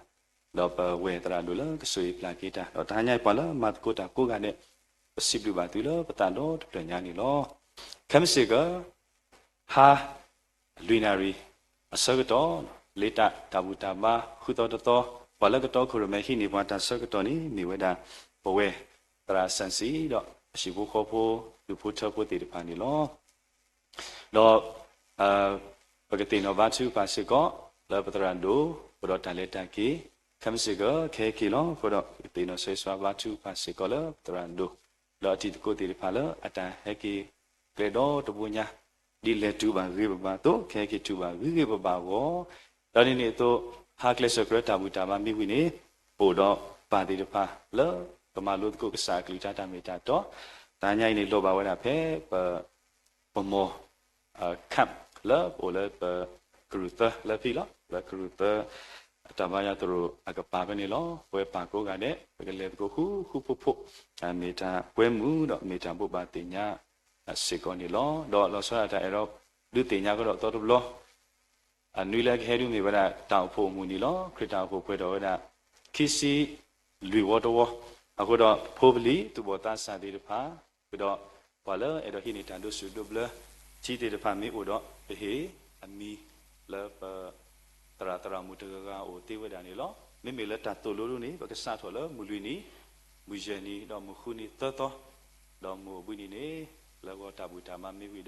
ဒီးပဝဲၢ်သရၣ်ဒိၣ်လၢကဆိၣ်ဂ့ၤပျၢ်က့ၤတၢ်, ဒီးတဟါညါအံၤပှၤလၢမၤသကိးတၢ်ကိးဂၤဒဲး, ပစံးဘျုးဘၣ်သုလၢပသးဒီတဖျၢၣ်ညါန့ၣ်လီၤ. ခဲမုၢ်ဆ့ၣ်ကီး ဟါ လွံၢ်နၣ်ရံၣ် အဆၢကတီၢ်, လ့တၢ် တၢ်ဘူၣ်တၢ်ဘါ ဃုသီတသီ ပှၤလၢကတီခိၣ်ရိၣ်မဲဟံးန့ၢ်ပှၤတၢ်ဆၢကတီၢ်န့ၣ် မ့ၢ်ဝဲဒၣ် ပဝဲ သရၣ် စၣ်စံ ဒီးအဟံၣ်ဖိဃီဖိ ဒူၣ်ဖိထၢဖိသ့ၣ်တဖၣ်န့ၣ်လီၤ. ဒီး ပကသ့ၣ်နီၣ်ဘါထုကဖၣ်စ့ၢ်ကီး လၢပသရၣ်ဒိၣ် အိၣ်ဒီးတၢ်လဲၤတၢ်က့ၤ ခဲမုၢ်ဆ့ၣ်ကီး ခဲက့ၤလီၤ. အဃိဒီး ပကသ့ၣ်နီၣ်ဆၢဂ့ၤဆၢဝါဘါထုကဖၣ်စ့ၢ်ကီးလၢပသရၣ်ဒိၣ် ဒီးအတံၤသကိးသ့ၣ်တဖၣ်လၢအတၢ်ဟဲက့ၤကျဲဒီတဘိညါ ဒ်လဲၤတုၤဘၣ်ဂ့ၤဂ့ၤဘၣ်ဘၣ်အသိး ကဟဲက့ၤတုၤဘၣ်ဂ့ၤဂ့ၤဘၣ်ဘၣ်အဂီၢ်, ဒီးဒ်န့ၣ်အသိး ဟါကျဲစၢၤကျၢၤတၢ်ဘူၣ်တၢ်ဘါမ့ၢ်ဝံၤန့ၣ် ပအိၣ်ဒီးပၢ်သ့ၣ်တဖၣ်လၢ ကမၤလိသကိးကစၢ်အကလုၢ်ကထါတၢ်မ့ၢ်တၢ်တီ, တနံၤညါအံၤန့ၣ် လိၣ်ဘၣ်ဝဲဒၣ်ဖဲပ ပမီၤ camp လၢပအိၣ်လၢပကရူၢ်သၢလၢဖဲလီၤ. ပကရူၢ်သၢ တၢ်ဘါယွၤသရိာ်အကပၤဖဲန့ၣ်လီၤ. ပဝဲပၢ်ကိးဂၤဒဲး ပကလဲၤသကိးဃူဃူဖိးဖိး, မ့ၢ်တၢ်ကွဲမုာ်ဒီးမ့ၢ်တၢ်ဘိးဘၣ်သ့ၣ်ညါစ့ၢ်ကီးန့ၣ်လီၤ. ဒီးလီၤဆီဒၣ်တၢ်အဲၣ်ဒိးဒုးသ့ၣ်ညါကဒီးအသီတဘျီ အနွံလၢကဟဲဒုးမ့ၢ်ဝဲဒၣ်တၢ်အိၣ်ဖှိၣ်အမုၢ်နံၤလီၤ. ခရံာ်တၢ်အိၣ်ဖှိၣ်ပှဲၤထီၣ်ဝဲဒၣ် ခံဆံလွံၢ်ဝီတဝီ, အဃိဒီးဖိပလံၤ သူၣ်ဘီၣ်သးစၢ်သ့ၣ်တဖၣ် ဃုာ်ဒီး ပှၤလၢအဲၣ်ဒိးဟံးန့ၢ်တၢ်ဒိးဆူၣ်ဒိးဘျၢ ထံသ့ၣ်တဖၣ်မ့ၢ်အိၣ်ဒီး ပဟ့ၣ်အမံၤလၢပ သရၣ်သရၣ်မုၣ်တဂၤဂၤအိၣ်သ့ဝဲဒၣ်န့ၣ်လီၤ. မ့မ့ၢ်လၢတၢ်သိၣ်လိဒိၣ်န့ၣ် ပကစးထီၣ်လၢမုၢ်လွံၢ်နံၤ, မုၢ်ယဲၢ်နံၤ ဒီးမုၢ်ဃုနံၤသၢသီ, ဒီးမုၢ်အိၣ်ဘှံးနံၤန့ၣ် လၢဂီၤတၢ်ဘူၣ်တၢ်ဘါမ့ၢ်ဝံၤဒီး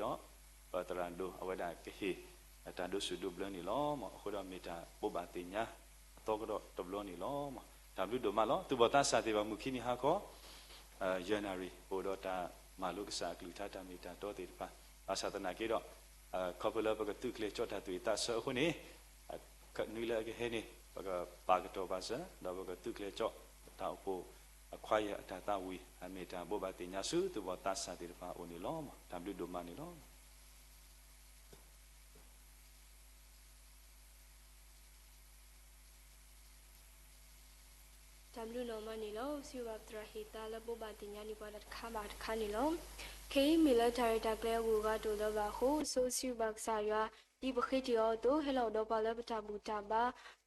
ပသရၣ်ဒိၣ်အဝဲဒၣ်ကဟ့ၣ် တၢ်ဒိးဆူၣ်ဒိးဘျၢန့ၣ်လီၤ. အဃိဒီးမ့ၢ်တၢ်ဘိးဘၣ်သ့ၣ်ညါအသီကဒီးတဘျီန့ၣ်လီၤ. တၢ်ဘျုးဒိၣ်မးလီၤ. သူၣ်ဘီၣ်သးစၢ်သ့ၣ်တဖၣ် မုၢ်ခံနံၤဟါခီ ယဲၢ်နၣ်ရံၣ် ပအိၣ်ဒီးတၢ်မၤလိကစၢ်အကလုၢ်ကထါတၢ်မ့ၢ်တၢ်တီသ့ၣ်တဖၣ်, ဘၣ်ဆၣ်သနာ်က့ဒီး ခီဖျိလၢပကသုးကျဲၤကၠီၣ်တၢ်သူၣ်ဝံၣ်သးဆၢအဃိန့ၣ် နွံလၢအကဟဲန့ၣ် ပကပာ်ကတီၤပာ်စၢၤ ဒီးပကသုးကျဲၤကၠီၣ်တၢ်အိၣ်ဖှိၣ် choir အတၢ်သးဝံၣ် အမ့ၢ်တၢ်ဘိးဘၣ်သ့ၣ်ညါဆူသူၣ်ဘီၣ်သးစၢ်သ့ၣ်တဖၣ်အအိၣ်န့ၣ်လီၤ. တၢ်ဘျုးဒိၣ်မးန့ၣ်လီၤ. တၢ်ဘျုးဒိၣ်မးန့ၣ်လီၤ. စံးဘၣ်ပသရၣ်ဟ့ၣ်သါလၢဘိးဘၣ်သ့ၣ်ညါန့ၢ်ပှၤတခါဘၣ်တခါန့ၣ်လီၤ. ခဲအံၤမ့ၢ်လၢတၢ်ရဲၣ်တၢ်ကျဲၤအဂုၤအဂၤတအိၣ်လၢၤဘၣ်အဃိ ဆိစံးဘၣ်ကစၢ်ယွၤ ဒ်ပဃ့တ့ၢ်အီၤအသိး ဟဲလီၤအိၣ်ဒီးပှၤလၢပတၢ်ဘူၣ်တၢ်ဘါ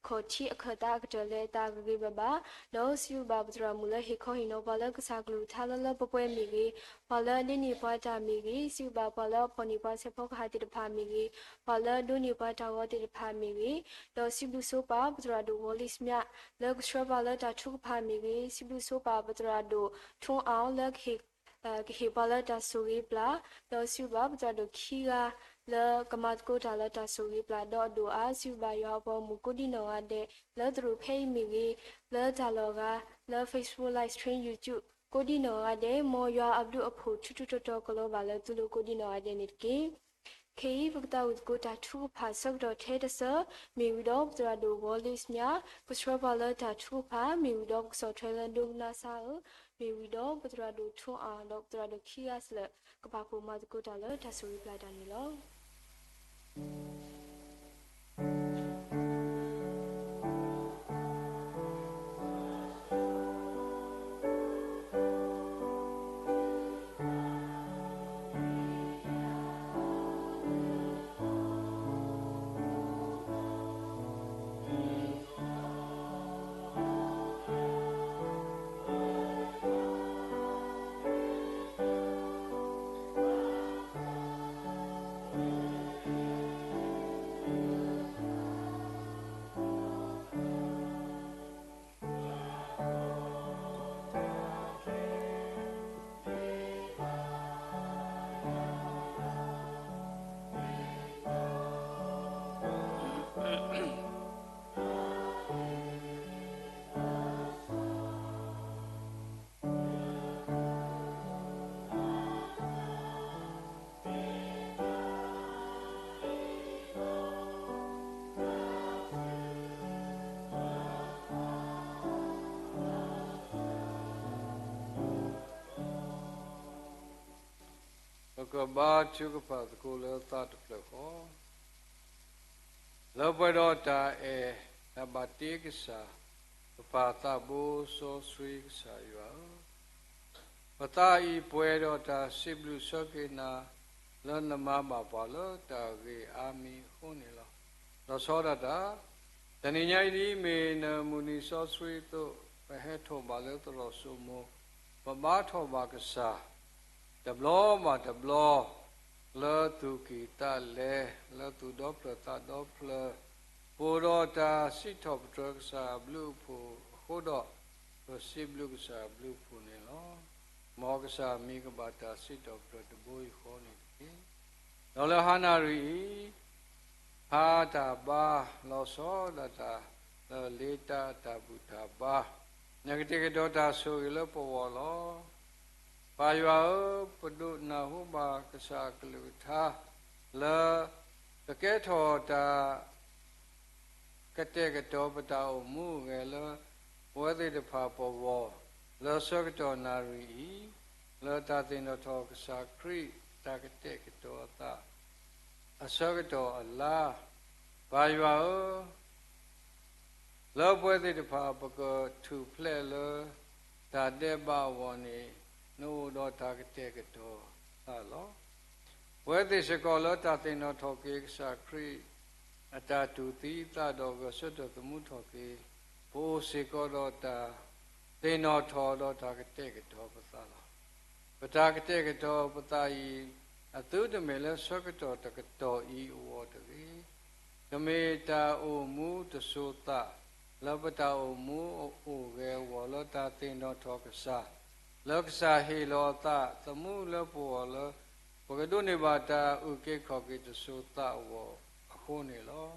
ခီၣ်ထံးအခၢၣ်သးအကတၢၢ်လၢအသးဂ့ၤဂ့ၤဘၣ်ဘၣ်, ဒီးစံးဘၣ်ပသရၣ်မုၣ်လၢဟ့ၣ်ခီဟ့ၣ်နီၤပှၤလၢကစၢ်ကလုၢ်ကထါလၢလၢပှဲၤပှဲၤမ့ၢ်ဂ့ၤ, ပှၤလၢအဒ့န့ၢ်ပှၤတၢ်မ့ၢ်ဂ့ၤ, စံးဘၣ်ပှၤလၢအဖီၣ်န့ၢ်ပှၤဆဲးဖီကဟၣ်သ့ၣ်တဖၣ်မ့ၢ်ဂ့ၤ, ပှၤလၢအဒိးန့ၢ်ပှၤတၢ်ဂီၤသ့ၣ်တဖၣ်မ့ၢ်ဂ့ၤ, ဒီးစံးဘျုးဆိပာ်ပသရၣ်ဒိၣ်ဝီလံစမြ လၢကဆှၢပှၤလၢတၢ်ထုကဖၣ်မ့ၢ်ဂ့ၤ, စံးဘျုးဆိပာ်ပသရၣ်ဒိၣ်ထူအီၤလၢ ကဟ့ၣ်ပှၤလၢတၢ်ဆိၣ်ဂ့ၤပျၢ်, ဒီးစံးဘျုးပသရၣ်ဒိၣ်ခံဂၤ လၢကမၤသကိးတၢ်လၢတၢ်ဆိၣ်ဂ့ၤပျၢ်ဒီးအဒိၣ်အါ, စံးဘျုးယွၤအပှၤဂီၢ်မုၢ်ကိးဒံနီၢ်ဂၤဒဲး လၢသရိာ်ဖဲအံၤမ့ၢ်ဂ့ၤ, လၢတၢ်လီၢ်အဂၤ, လၢ Facebook Live Stream, YouTube ကိးဒံနီၢ်ဂၤဒဲး, မ်ယွၤအဘျုးအဖှိၣ်ထူထူတီတီကလီၤဘၣ်လၢသုလိၤကိးဒံနီၢ်ဂၤဒဲးန့ၣ်တက့ၢ်. ခဲအံၤပကသးဝံၣ်သကိးတၢ်ထုကဖၣ်ဆၢကတီၢ်ထဲတစၢၢ်, မ့ၢ်ဝံၤဒီးပသရၣ်ဒိၣ်ဝီလံစမြ ကဆှၢပှၤလၢတၢ်ထုကဖၣ်, မ့ၢ်ဝံၤဒီးပကဆီၣ်ထွဲလၢဒိကနၣ်စါဧၢ, မ့ၢ်ဝံၤဒီးပသရၣ်ဒိၣ်ထူအီၤ ဒီးပသရၣ်ဒိၣ်ခံဂၤစ့ၢ် ကပာ်ဖှိၣ်မၤသကိးတၢ်လၢတၢ်ဆိၣ်ဂ့ၤပျၢ်တၢ်န့ၣ်လီၤ. ပကဘါထုကဖၣ်သကိးလၢသးတဖျၢၣ်ဃီ လၢပှဲၤဒီးတၢ်အဲၣ်တၢ်ဘၣ်တ့ကစၢ်, ပပၢ်သးဘိစီဆှံကစၢ်ယွၤဧၢ, ပသးအံၤပှဲၤဒီးတၢ်စံးဘျုးဆၢက့ၤနၤ လၢနမၤဘၣ်ပှၤလၢတၢ်ဂ့ၤအါမံၤအဃိန့ၣ်လီၤ. လီၤဆီဒၣ်တၢ် တနံၤညါအံၤဒ်မ့ၢ်နမုၢ်နံၤစီဆှံအသိး ပဟဲထီၣ်ဘၣ်လၢသရိာ်စိမိၤ, ပဘါထီၣ်ဘၣ်ကစၢ် တဘျီဘၣ်တဘျီ လၢသူၣ်ကံၢ်သးလဲ, လၢသူၣ်ဒီဖျၢၣ်သးဒီဖျၢၣ်, ပအိၣ်ဒီးတၢ်စံးထီၣ်ပတြၢၤကစၢ်အဘျုးအဖှိၣ်အဃိဒီး, ပစံးဘျုးကစၢ်အဘျုးအဖှိၣ်န့ၣ်လီၤ. မ်ကစၢ်မံၤကဘၣ်တၢ်စံးထီၣ်ပတြၢၤတဘိယူၢ်ဃီန့ၣ်တက့ၢ်. ဒီးလၢဟါနၣ်ရံၣ်အံၤ, ဟါတၢ်ဘါ, လီၤဆီဒၣ်တၢ်လၢလ့တၢ်အတၢ်ဘူၣ်တၢ်ဘါ, နကတဲာ်ကတီၤတၢ်ဆိၣ်ဂ့ၤလၢပဂီၢ်လီၤ. ပၢ်ယွၤဧၢ, ပဒိးနၢ်ဟူဘၣ်ကစၢ်အကလုၢ်ကထါ, လၢကကဲထီၣ်တၢ် ကတဲာ်ကတီၤပတၢ်အိၣ်မူအဂဲၤလၢ ပဝဲသ့ၣ်တဖၣ်ပဂီၢ်, လၢဆၢကတီၢ်နၣ်ရံၣ်အံၤ, လၢတၢ်သ့ၣ်နီၣ်ထီၣ်ကစၢ်ခရံာ်တၢ်ကတဲာ်ကတီၤအသး အဆၢကတီၢ်အလါ, ပၢ်ယွၤဧၢ, လၢပဝဲသ့ၣ်တဖၣ်ပကထူၣ်ဖျဲးလၢ တၢ်ဒဲးဘးအဂီၢ်န့ၣ်, နအိၣ်ဒီးတၢ်ကတဲာ်ကတီၤသးလီၤ. ပဝဲသ့ၣ်စ့ၢ်ကီးလၢတၢ်သ့ၣ်နီၣ်ထီၣ်က့ၤကစၢ်ခရံာ် အတၢ်တူၢ်သံသးဒီးဂဲၤဆၢထၢၣ်သမူထီၣ်က့ၤ, ပအိၣ်စ့ၢ်ကီးဒီးတၢ်သ့ၣ်နီၣ်ထီၣ်ဒီးတၢ်ကတဲာ်ကတီၤပသးလီၤ. ပတၢ်ကတဲာ်ကတီၤပသးအံၤ အသုတမ့ၢ်လၢဆၢကတီၢ်တကတီၢ်အံၤအဂီၢ်တဂ့ၤ ကမ့ၢ်တၢ်အိၣ်မူတစိၤသး လၢပတၢ်အိၣ်မူအအိၣ်ဂဲၤအဂီၢ် လၢတၢ်သ့ၣ်နီၣ်ထီၣ်ကစၢ်, လၢကစၢ်ဟ့ၣ်လီၤအသးသမူလၢပဂီၢ်လၢ ပကဒိးန့ၢ်ဘၣ်တၢ်အုၣ်က့ၤခီၣ်က့ၤတစိၤသးအဂီၢ်အဃိန့ၣ်လီၤ.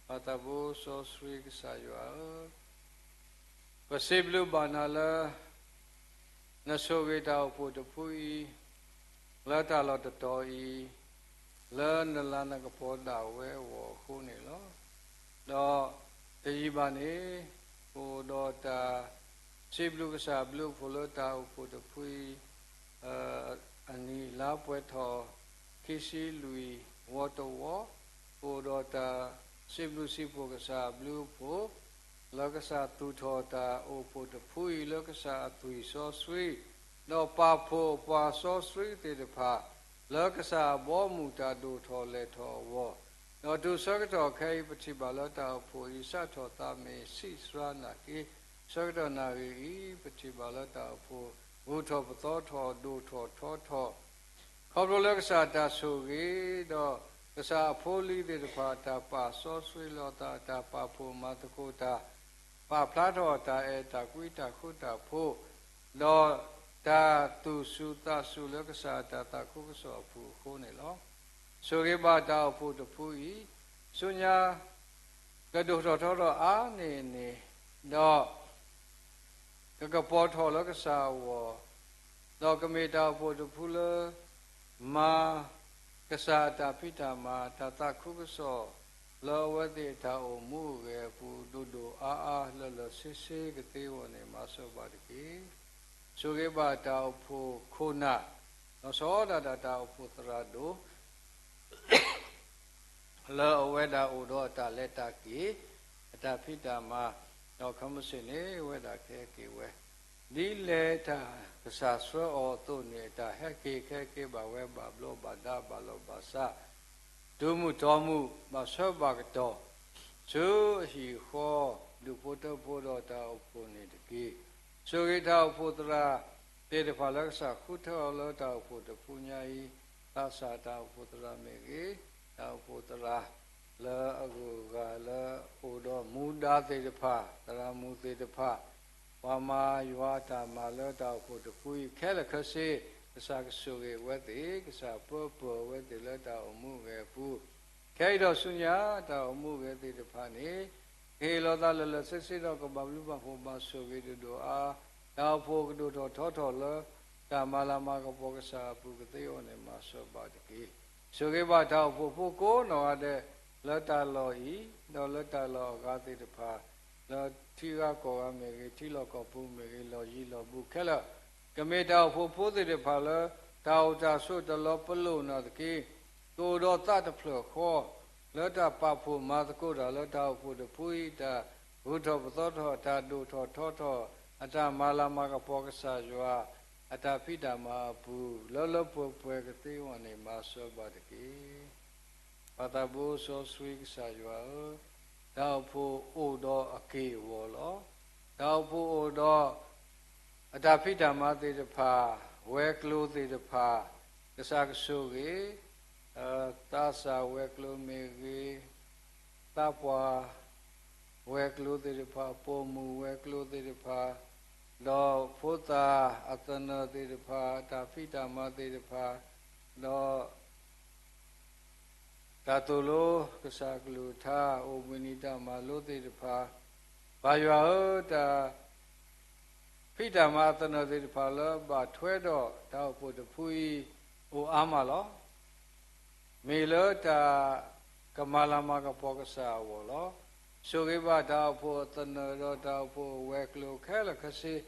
ပၢ်သးဘိစီဆှံကစၢ်ယွၤဧၢ, ပစံးဘျုးဘၣ်နၤလၢ နဆိၣ်ဂ့ၤတၢ်အိၣ်ဖှိၣ်တဖုအံၤ လၢတၢ်လီၢ်တတီၤအံၤ လၢနလၤနကပီၤဒၣ်ဝဲအဂီၢ်အဃိန့ၣ်လီၤ. ဒီးတယံာ်ဘၣ်န့ၣ် ပအိၣ်ဒီးတၢ်စံးဘျုးကစၢ်အဘျုးအဖှိၣ်လၢတၢ်အိၣ်ဖှိၣ်တဖုအံၤ အနံၣ်လါပှဲၤထီၣ် ခံဆံလွံၢ်ဝီတဝီ, ပအိၣ်ဒီးတၢ်စံးဘျုးစံးဖှိၣ်ကစၢ်အဘျုးအဖှိၣ် လၢကစၢ်သူၣ်ထီၣ်တၢ်အိၣ်ဖှိၣ်တဖုအံၤ လၢကစၢ်အသွံၣ်စီဆှံ, ဒီးပာ်ဖှိၣ်ပှၤစီဆှံသ့ၣ်တဖၣ် လၢကစၢ်အဘီအမုၢ်တၢ်ဒိၣ်ထီၣ်လဲၢ်ထီၣ်အဂီၢ်, ဒီးတုၤဆၢကတီၢ်ခဲအံၤ ပထံၣ်ဘၣ်လၢတၢ်အိၣ်ဖှိၣ်အံၤ စးထီၣ်သးမ့ၢ်ဆံးစှၤနာ်က့, ဆၢကတီၢ်နၣ်ရံၣ်အံၤ ပထံၣ်ဘၣ်လၢတၢ်အိၣ်ဖှိၣ် ဂုၤထီၣ်ပသီထီၣ် ဒိၣ်ထီၣ်ထီထီၣ် ခီဖျိလၢကစၢ်တၢ်ဆိၣ်ဂ့ၤ, ဒီးကစၢ်အဖိလံၤသ့ၣ်တဖၣ်တၢ်ပာ်စီဆှံလီၤသး တၢ်ပာ်ဖှိၣ်မၤသကိးတၢ်, ပာ်ဖျါထီၣ်တၢ်အဲၣ်တၢ်ကွံတၢ်ဃူတၢ်ဖိး, ဒီးတၢ်သူၣ်ဆူၣ်သးဆူၣ်လၢကစၢ်တၢ်သးခုကစီၣ်အပူၤအဃိန့ၣ်လီၤ. ဆိၣ်ဂ့ၤဘၣ်တၢ်အိၣ်ဖှိၣ်တဖုအံၤ, ဆူညါ ကဒိၣ်ထီၣ်ထီထီၣ်အါန့ၢ်န့ၣ်, ဒီး ကကပီၤထီၣ်လၢကစၢ်အဂီၢ်, ဒီးကမ့ၢ်တၢ်အိၣ်ဖှိၣ်တဖုလၢ မၤကစၢ်အတၢ်ဖံးတၢ်မၤ တၢ်သးခုကစီၣ် လၢအဝဲသ့ၣ်အတၢ်အိၣ်မူအဂဲၤအပူၤ ဒိၣ်ဒိၣ်အါအါလၢလၢဆ့ဆ့ကသ့အဂီၢ်န့ၣ် မၤစၢၤဘၣ်တက့ၢ်. ဆိၣ်ဂ့ၤဘၣ်တၢ်အိၣ်ဖှိၣ်ခိၣ်နၢ်, ဒီးဆီဒၣ်တၢ်တၢ်အိၣ်ဖှိၣ်သရၣ်ဒိၣ် လၢအဝဲဒၣ်အိၣ်ဒီးအတၢ်လဲၤတၢ်က့ၤ အတၢ်ဖံးတၢ်မၤ, ဒီးခဲမုၢ်ဆ့ၣ်န့ၣ် အဝဲဒၣ်ကဟဲက့ၤဝဲ, ဒ်လဲၣ်တၢ်ကစၢ်ဆှၢအီၤအသိးန့ၣ် အတၢ်ဟဲက့ၤကဟဲက့ၤဘၣ်ဝဲ ဘၣ်ဘျီဘၣ်ဒါ ဘၣ်လီၢ်ဘၣ်စး, တုၤမုၢ်တီမုၢ် ဘၣ်ဆၢဘၣ်ကတီၢ်, ဆူအဟံၣ်အဃီ ဒူၣ်ဖိထၢဖိဒီးတၢ်အိၣ်ဖှိၣ်န့ၣ်တက့ၢ်. ဆိၣ်ဂ့ၤတၢ်အိၣ်ဖှိၣ်သရၣ်သ့ၣ်တဖၣ်လၢကစၢ်ဃုထၢအီၤလၢတၢ်အိၣ်ဖှိၣ်တဖုညါအံၤ, သးစၢ်တၢ်အိၣ်ဖှိၣ်သရၣ်မ့ၢ်ဂ့ၤ, တၢ်အိၣ်ဖှိၣ်သရၣ်လၢအဂုၤအဂၤလၢအအိၣ်ဒီးမူဒါသ့ၣ်တဖၣ်, သရၣ်မုၣ်သ့ၣ်တဖၣ်, ပှၤမၤယွၤအတၢ်မၤလၢတၢ်အိၣ်ဖှိၣ်တဖုအံၤခဲလၢာ်ခဲဆ့, ကစၢ်ကဆိၣ်ဂ့ၤအဝဲသ့ၣ်, ကစၢ်ပၢပၢၢ်အဝဲသ့ၣ်လၢတၢ်အိၣ်မူအဂဲၤအပူၤ, ခဲအံၤဒီးဆူညါ တၢ်အိၣ်မူအဂဲၤသ့ၣ်တဖၣ်န့ၣ် ကဟ့ၣ်လီၤသးလၢလၢဆ့ဆ့ဒီး ကဘၣ်ဘျုးဘၣ်ဖှိၣ်ဘၣ်ဆိၣ်ဂ့ၤဒိၣ်ဒိၣ်အါအါ, တၢ်အိၣ်ဖှိၣ်ကဒိၣ်ထီၣ်ထီထီၣ်လၢ တၢ်မၤလၤမၤကပီၤကစၢ်အပူၤကသ့အဂီၢ်န့ၣ် မၤစၢၤဘၣ်တက့ၢ်. ဆိၣ်ဂ့ၤဘၣ်တၢ်အိၣ်ဖှိၣ်ဖိကိးနီၢ်ဂၤဒဲး လၢတၢ်လီၢ်အံၤ, ဒီးလၢတၢ်လီၢ်အဂၤသ့ၣ်တဖၣ်, လၢထံဂၤကီၢ်ဂၤမ့ၢ်ဂ့ၤ, ထံလီၢ်ကီၢ်ပူၤမ့ၢ်ဂ့ၤ, လီၢ်ယံၤလီၢ်ဘူးခဲလၢာ်, ကမ့ၢ်တၢ်အိၣ်ဖှိၣ်ဖိသ့ၣ်တဖၣ်လၢ တၢ်အိၣ်တၢ်ဆိးတလီၤပလိာ်နီၢ်သက့ ကအိၣ်ဒီးသးတဖျၢၣ်ဃီ လၢတၢ်ပာ်ဖှိၣ်မၤသကိးတၢ်လၢတၢ်အိၣ်ဖှိၣ်တဖုအံၤ တၢ်ဂုၤထီၣ်ပသီထီၣ်, တၢ်ဒိၣ်ထီၣ်ထီထီၣ်, အတၢ်မၤလၤမၤကပီၤကစၢ်ယွၤ အတၢ်ဖံးတၢ်မၤအပူၤ လၢလၢပှဲၤပှဲၤကသ့အဂီၢ်န့ၣ် မၤစၢၤဘၣ်တက့ၢ်. ပၢ်သးဘိစီဆှံကစၢ်ယွၤဧၢ, တၢ်အိၣ်ဖှိၣ်အိၣ်ဒီးအက့ၢ်အဂီၤလီၤ. တၢ်အိၣ်ဖှိၣ်အိၣ်ဒီး အတၢ်ဖံးတၢ်မၤသ့ၣ်တဖၣ်, ဝဲၤကျိၤသ့ၣ်တဖၣ်, ကစၢ်ကဆိၣ်ဂ့ၤ, သးစၢ်ဝဲၤကျိၤမ့ၢ်ဂ့ၤ, သးပှၢ်ဝဲၤကျိၤသ့ၣ်တဖၣ်, ပိာ်မုၣ်ဝဲၤကျိၤသ့ၣ်တဖၣ်, ဒီးဖိသၣ်အသနၢၣ်သ့ၣ်တဖၣ်, တၢ်ဖံးတၢ်မၤသ့ၣ်တဖၣ်, ဒီး တၢ်သိၣ်လိကစၢ်ကလုၢ်ကထါ အိၣ်ဘှံးနံၤတၢ်မၤလိသ့ၣ်တဖၣ်, ပၢ်ယွၤဧၢ, တၢ်ဖံးတၢ်မၤအသနၢၣ်သ့ၣ်တဖၣ်လၢဘၣ်ထွဲဒီးတၢ်အိၣ်ဖှိၣ်တဖုအံၤ အိၣ်အါမးလီၤ. မ့ၢ်လၢတၢ်ကမၤလၤမၤကပီၤကစၢ်အဂီၢ်လီၤ. ဆိၣ်ဂ့ၤဘၣ်တၢ်အိၣ်ဖှိၣ်အသနၢၣ်ဒီးတၢ်အိၣ်ဖှိၣ်အဝဲၤကျိၤခဲလၢာ်ခဲဆ့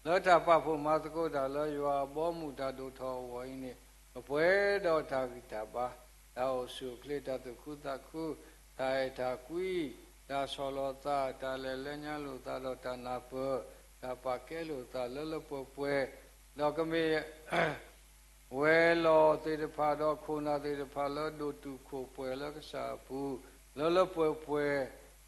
လၢတၢ်ပာ်ဖှိၣ်မၤသကိးတၢ်လၢယွၤအဘီအမုၢ်တၢ်ဒိၣ်ထီၣ်အဂီၢ်အံၤန့ၣ် ကပှဲၤဒီးတၢ်ဂံၢ်တၢ်ဘါ, တၢ်အိၣ်ဆူၣ်အိၣ်ချ့, တၢ်သူၣ်ခုသးခု, တၢ်အဲၣ်တၢ်ကွံ, တၢ်ဆီၣ်လီၤသး, တၢ်လဲၤလၢညါလိာ်သးဒီးတၢ်နၢ်ပၢၢ်, တၢ်ပာ်ကဲလိာ်သးလၢလၢပှဲၤပှဲၤ, ဒီးကမ့ၢ် ဝဲၤလီၢ်သ့ၣ်တဖၣ်ဒီးခိၣ်နၢ်သ့ၣ်တဖၣ်လၢဒိၣ်တုာ်ခိၣ်ပှဲၤလၢကစၢ်အပူၤ လၢလၢပှဲၤပှဲၤ,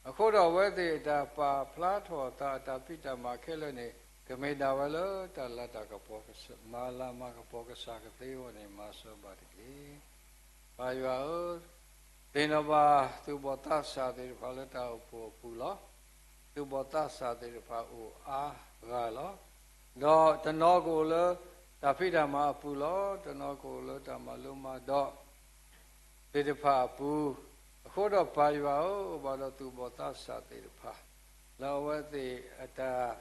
အဃိဒီးအဝဲသ့ၣ်အတၢ်ပာ်ဖျါထီၣ်အသးအတၢ်ဖံးတၢ်မၤခဲလၢာ်န့ၣ် ကမ့ၢ်ဒၣ်ဝဲလၢတၢ်လၤတၢ်ကပီၤ မၤလၤမၤကပီၤကစၢ်ကသ့အဂီၢ်န့ၣ် မၤစၢၤဘၣ်တက့ၢ်. ပၢ်ယွၤဧၢ, သ့ၣ်နီၣ်ဘၣ်သူၣ်ဘီၣ်သးစၢ်သ့ၣ်တဖၣ်လၢတၢ်အိၣ်ဖှိၣ်အပူၤလီၤ. သူၣ်ဘီၣ်သးစၢ်သ့ၣ်တဖၣ်အိၣ်အါဂၤလီၤ. ဒီးတနီၤကအိၣ်လၢတၢ်ဖံးတၢ်မၤအပူၤလီၤ. တနီၤကအိၣ်လၢတၢ်မၤလိမၤဒိးသ့ၣ်တဖၣ်အပူၤ, အဃိဒီးပၢ်ယွၤဧၢ, အိၣ်ဘၣ်ဒီးသူၣ်ဘီၣ်သးစၢ်သ့ၣ်တဖၣ် လၢအဝဲသ့ၣ်အတၢ်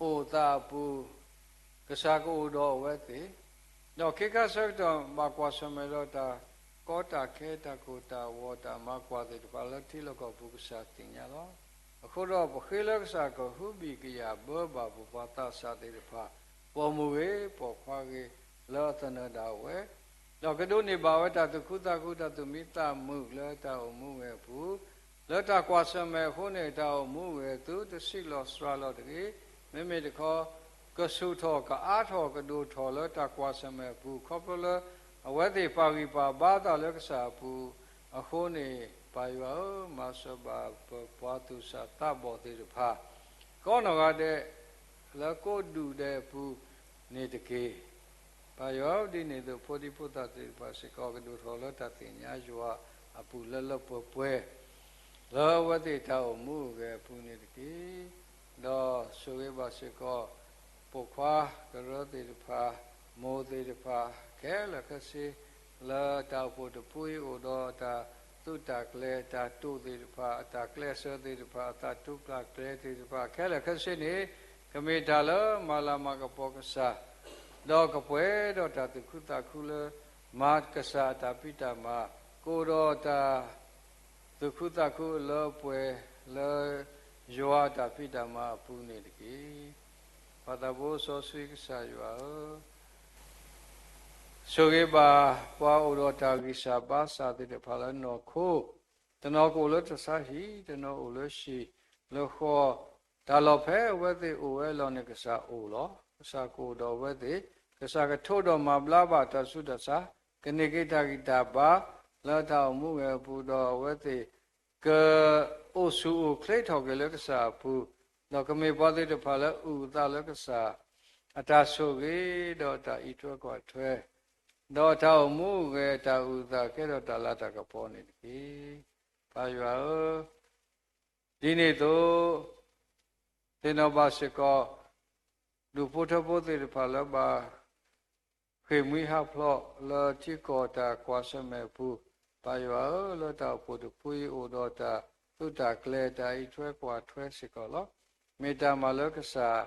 အိၣ်သးအပူၤ ကစၢ်ကအိၣ်ဒီးအဝဲသ့ၣ်, ဒီးခ့ခါဆၢကတီၢ်ဘၣ်ကွၢ်ဆၢၣ်မဲာ်ဒီးတၢ်ကီတၢ်ခဲ တၢ်ကိၢ်တၢ်ဂီၤ တၢ်မၤကွၢ်သ့ၣ်တဖၣ်လၢထံလီၢ်ကီၢ်ပူၤ ကစၢ်သ့ၣ်ညါလီၤ. အဃိဒီးပဃ့လၢကစၢ်ကဟုဘံၣ်ကယာ်ဘၢဘၣ်ပပှၤသးစၢ်သ့ၣ်တဖၣ်, ပိာ်မုၣ်ဂ့ၤ ပိာ်ခွါဂ့ၤ လၢအသနၢၣ်ဒၣ်ဝဲ ဒီးကဒိးန့ၢ်ဘၣ်ဝဲတၢ်သူၣ်ခုသးခု တၢ်သူၣ်မံသးမုာ်လၢတၢ်အိၣ်မူဝဲအပူၤ, လၢတၢ်ကွၢ်ဆၢၣ်မဲာ်အဃိန့ၣ် တၢ်အိၣ်မူဝဲအသုတဆံးလီၤစှၤလီၤတဂ့ၤ, မ့မ့ၢ်တခီ ကဆူၣ်ထီၣ် ကအါထီၣ် ကဒိၣ်ထီၣ်လၢတၢ်ကွၢ်ဆၢၣ်မဲာ်အပူၤ ခီဖျိလၢအဝဲသ့ၣ်ပာ်ဂံၢ်ပာ်ဘါအသးလၢကစၢ်အပူၤအဃိန့ၣ်, ပၢ်ယွၤဧၢ, မၤစၢၤဘၣ်ပပှၤသူၣ်စၢ်သးဘီၣ်သ့ၣ်တဖၣ် ကိးနီၢ်ဂၤဒဲး လၢကိးဒူၣ်ဒဲးအပူၤန့ၣ်တက့ၢ်. ပၢ်ယွၤဧၢ, ဒ်န့ၣ်အသိး ဖိဒံဖိသၣ်သ့ၣ်တဖၣ်စ့ၢ်ကီး ကဒိၣ်ထီၣ်လၢတၢ်သ့ၣ်ညါယွၤအပူၤလၢလၢပှဲၤပှဲၤ လၢအဝဲသ့ၣ်တၢ်အိၣ်မူအိၣ်ဂဲၤအပူၤန့ၣ်တက့ၢ်. ဒီးဆိၣ်ဂ့ၤဘၣ်စ့ၢ်ကီး ပိာ်ခွါကရၢသ့ၣ်တဖၣ်, မိၢ်သ့ၣ်တဖၣ် ခဲလၢာ်ခဲဆ့ လၢတၢ်အိၣ်ဖှိၣ်တဖုအံၤအိၣ်ဒီးတၢ်သုးတၢ်ကျဲၤ တၢ်တိာ်သ့ၣ်တဖၣ် အတၢ်ကျဲးစၢးသ့ၣ်တဖၣ် အတၢ်တိာ်ကျဲၤသ့ၣ်တဖၣ် ခဲလၢာ်ခဲဆ့န့ၣ် ကမ့ၢ်တၢ်လၢမၤလၤမၤကပီၤကစၢ် ဒီးကပှဲၤဒီးတၢ်သူၣ်ခုသးခုလၢ မၤကစၢ်အတၢ်ဖံးတၢ်မၤ ကအိၣ်ဒီးတၢ် သူၣ်ခုသးခုအလၢအပှဲၤလၢ ယွၤအတၢ်ဖံးတၢ်မၤအပူၤန့ၣ်တက့ၢ်. ပၢ်သးဘိစီဆှံကစၢ်ယွၤဧၢ, ဆိၣ်ဂ့ၤဘၣ်ပှၤအိၣ်ဒီးတၢ်ဂံၢ်စၢ်ဘါစၢ်သ့ၣ်တဖၣ်လၢနီၢ်ခိ, တနီၤကအိၣ်လၢတၢ်ဆါဟံၣ်, တနီၤအိၣ်လၢဟံၣ်လၢဃီ, တၢ်လီၢ်ဖဲအဝဲသ့ၣ်အိၣ်ဝဲအလီၢ်န့ၣ် ကစၢ်အိၣ်လီၤ. ကစၢ်ကအိၣ်ဒီးအဝဲသ့ၣ်, ကစၢ်ကထိဒီးမၤဘျါဘၣ်တၢ်ဆူးတၢ်ဆါ, ကန့ၢ်က့ၤတၢ်ဂံၢ်တၢ်ဘါ လၢတၢ်အိၣ်မူဝဲအပူၤဒီးအဝဲသ့ၣ် ကအိၣ်ဆူၣ်အိၣ်ချ့ထီၣ်က့ၤလၢကစၢ်အပူၤ, ဒီးကမ့ၢ်ပှၤသ့ၣ်တဖၣ်လၢအုၣ်အသးလၢကစၢ် အတၢ်ဆိၣ်ဂ့ၤဒီးတၢ်အံးထွဲကွၢ်ထွဲ, ဒီးတၢ်အိၣ်မူအိၣ်ဂဲၤ တၢ်အုၣ်အသးကဲထီၣ်တၢ်လၤတၢ်ကပီၤန့ၣ်တက့ၢ်. ပၢ်ယွၤဧၢ, ဒ်န့ၣ်အသိး သ့ၣ်နီၣ်ဘၣ်စ့ၢ်ကီး ဒူၣ်ဖိထၢဖိသ့ၣ်တဖၣ်လၢဘၣ် ဃ့ၢ်မှံဟးဖျိးလၢထံကီၢ်တၢ်ကွၢ်ဆၢၣ်မဲာ်အပူၤ, ပၢ်ယွၤဧၢ, လၢတၢ်အိၣ်ဖှိၣ်တဖုအံၤအိၣ်ဒီးတၢ်သုးတၢ်ကျဲၤ တၢ်အံးထွဲကွၢ်ထွဲစ့ၢ်ကီးလီၤ. မ့ၢ်တၢ်မၤလၢကစၢ်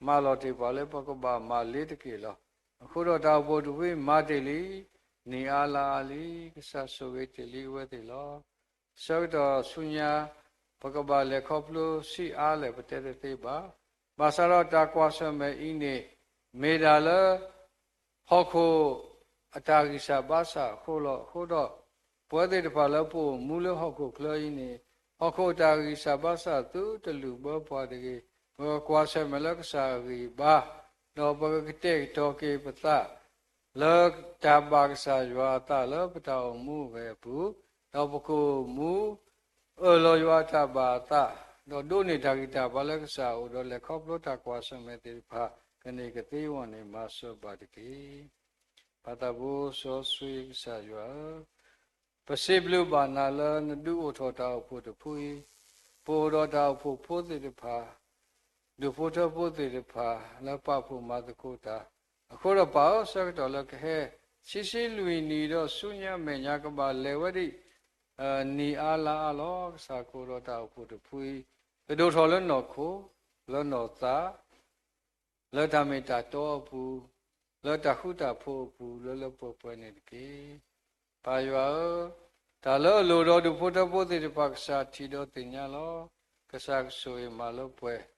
မၤလီၤတ့ၢ်ပှၤလၢပကဘၣ်မၤလ့ၤတက့ၢ်လီၤ. အဃိဒီးတၢ်အိၣ်ဖှိၣ်တဖုအံၤမၤတ့ၢ်လံ, နံၣ်အါလါအါလံ, ကစၢ်ဆိၣ်ဂ့ၤတ့ၢ်လံအဝဲသ့ၣ်လီၤ. ဆၢကတီၢ်ဆူညါ ပကဘၣ်လဲၤခီဖျိဆံးအါလဲၣ် ပတဲတသ့ဘၣ်. ဘၣ်ဆၣ်ဒီးတၢ်ကွၢ်ဆၢၣ်မဲာ်အံၤန့ၣ် မ့ၢ်ဒၣ်လၢ ဟီၣ်ခိၣ်အတၢ်ဂံၢ်စၢ်ဘါစၢ်အဃိလီၤ. အဃိဒီး ပဝဲသ့ၣ်တဖၣ်လၢပအိၣ်မူလၢဟီၣ်ခိၣ်ချၢအံၤန့ၣ် ဟီၣ်ခိၣ်အတၢ်ဂံၢ်စၢ်ဘါစၢ်သုတလုၢ်ဘၢပှၤတဂ့ၤ. ပကကွၢ်ဆၢၣ်မဲာ်လၢကစၢ်အဂံၢ်အဘါ, ဒီးပကကတဲာ်ကတီၤက့ၤပသး လၢတၢ်ဘၣ်ကစၢ်ယွၤအသးလၢပတၢ်အိၣ်မူအဂီၢ်အပူၤ, ဒီးပကအိၣ်မူ အၢၣ်လီၤယွၤအတၢ်ဘၣ်အသး, ဒီးဒိးန့ၢ်တၢ်ဂံၢ်တၢ်ဘါလၢကစၢ်အအိၣ်ဒီးလဲၤခီဖျိတၢ်ကွၢ်ဆၢၣ်မဲာ်သ့ၣ်တဖၣ် ကန့ၢ်ကသ့အဂီၢ်န့ၣ် မၤစၢၤဘၣ်တက့ၢ်. ပၢ်သးဘိစီဆှံကစၢ်ယွၤဧၢ, ပစံးဘျုးဘၣ်နၤလၢနဒုးအိၣ်ထီၣ်တၢ်အိၣ်ဖှိၣ်တဖုအံၤ, ပအိၣ်ဒီးတၢ်အိၣ်ဖှိၣ်ဖိသ့ၣ်တဖၣ်, ဒူၣ်ဖိထၢဖိသ့ၣ်တဖၣ် လၢပာ်ဖှိၣ်မၤသကိးတၢ်, အဃိဒီးပၢ်ဧၢ ဆၢကတီၢ်လၢကဟဲ ဆံဆံလွံၢ်နံၣ်ဒီးဆူညါမဲာ်ညါကဘၣ်လဲၤဝဲဒ် နံၣ်အါလါအါလီၤ. ကစၢ်ကအိၣ်ဒီးတၢ်အိၣ်ဖှိၣ်တဖုအံၤ, ကဒိၣ်ထီၣ်လၢနီၢ်ခိ, လၢနီၢ်သး, လၢတၢ်မ့ၢ်တၢ်တီအပူၤ, လၢတၢ်ဃူတၢ်ဖိးအပူၤ လၢလၢပှဲၤပှဲၤန့ၣ်တက့ၢ်. ပၢ်ယွၤဧၢ, တၢ်လၢအလိၣ်ဒီးဒူၣ်ဖိထၢဖိသ့ၣ်တဖၣ် ကစၢ်ထံၣ်ဒီးသ့ၣ်ညါလီၤ. ကစၢ်ကဆိၣ်ဂ့ၤမၤလၢပှဲၤ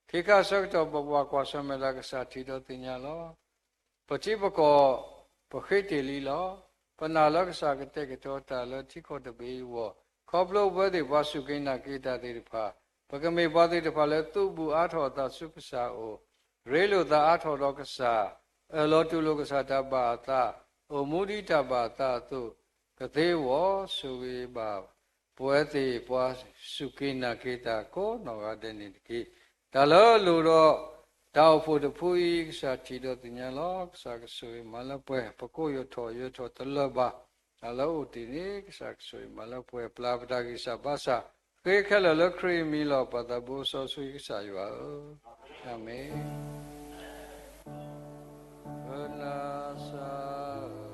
ခံခါဆၢကတီၢ် ပဘၣ်ကွၢ်ဆၢၣ်မဲာ်တၢ် ကစၢ်ထံၣ်ဒီးသ့ၣ်ညါလီၤ. ပထံပကီၢ် ပဃ့တ့ၢ်လံလီၤ. ပနာ်လၢကစၢ်ကတဲာ်ကတီၤတၢ်လၢထံကီၢ်တဘ့ၣ်အံၤအဂီၢ်, ခီဖျိပဝဲသ့ၣ်ပှၤစူၢ်က့ၤနာ်က့ၤတၢ်သ့ၣ်တဖၣ်, ပကမ့ၢ်ပှၤသ့ၣ်တဖၣ်လၢသုးဘူးအါထီၣ်အသးဆူကစၢ်အအိၣ်, ရ့လိာ်သးအါထီၣ်ဒီးကစၢ်, အၢၣ်လီၤတူၢ်လိာ်ကစၢ်တၢ်ဘၣ်အသး, အိၣ်မူဒ်တၢ်ဘၣ်အသးအသိး, ကသ့ဝီၤဆိၣ်ဂ့ၤဘၣ် ပဝဲသ့ၣ်ပှၤစူၢ်က့ၤနာ်က့ၤတၢ်ကိးနီၢ်ဂၤဒဲးန့ၣ်တက့ၢ်. တၢ်လၢအလိၣ်ဒီး တၢ်အိၣ်ဖှိၣ်တဖုအံၤ ကစၢ်ထံၣ်ဒီးသ့ၣ်ညါလီၤ. ကစၢ်ကဆိၣ်ဂ့ၤမၤလၢပှဲၤ, ပကိးယိာ်ထီၣ်ယိာ်ထီၣ်တလၢာ်ဘၣ်. တၢ်လၢအအိၣ်တ့ၢ်န့ၣ် ကစၢ်ကဆိၣ်ဂ့ၤမၤလၢပှဲၤ, ပျၢ်ပတၢ်ဂံၢ်စၢ်ဘါစၢ်, ဃ့ခဲလၢာ်လၢခရံာ်အမံၤလီၤ. ပၢ်သးဘိစီဆှံကစၢ်ယွၤဧၢ, အၤမ့ၣ်. ပနၢ်စၢ်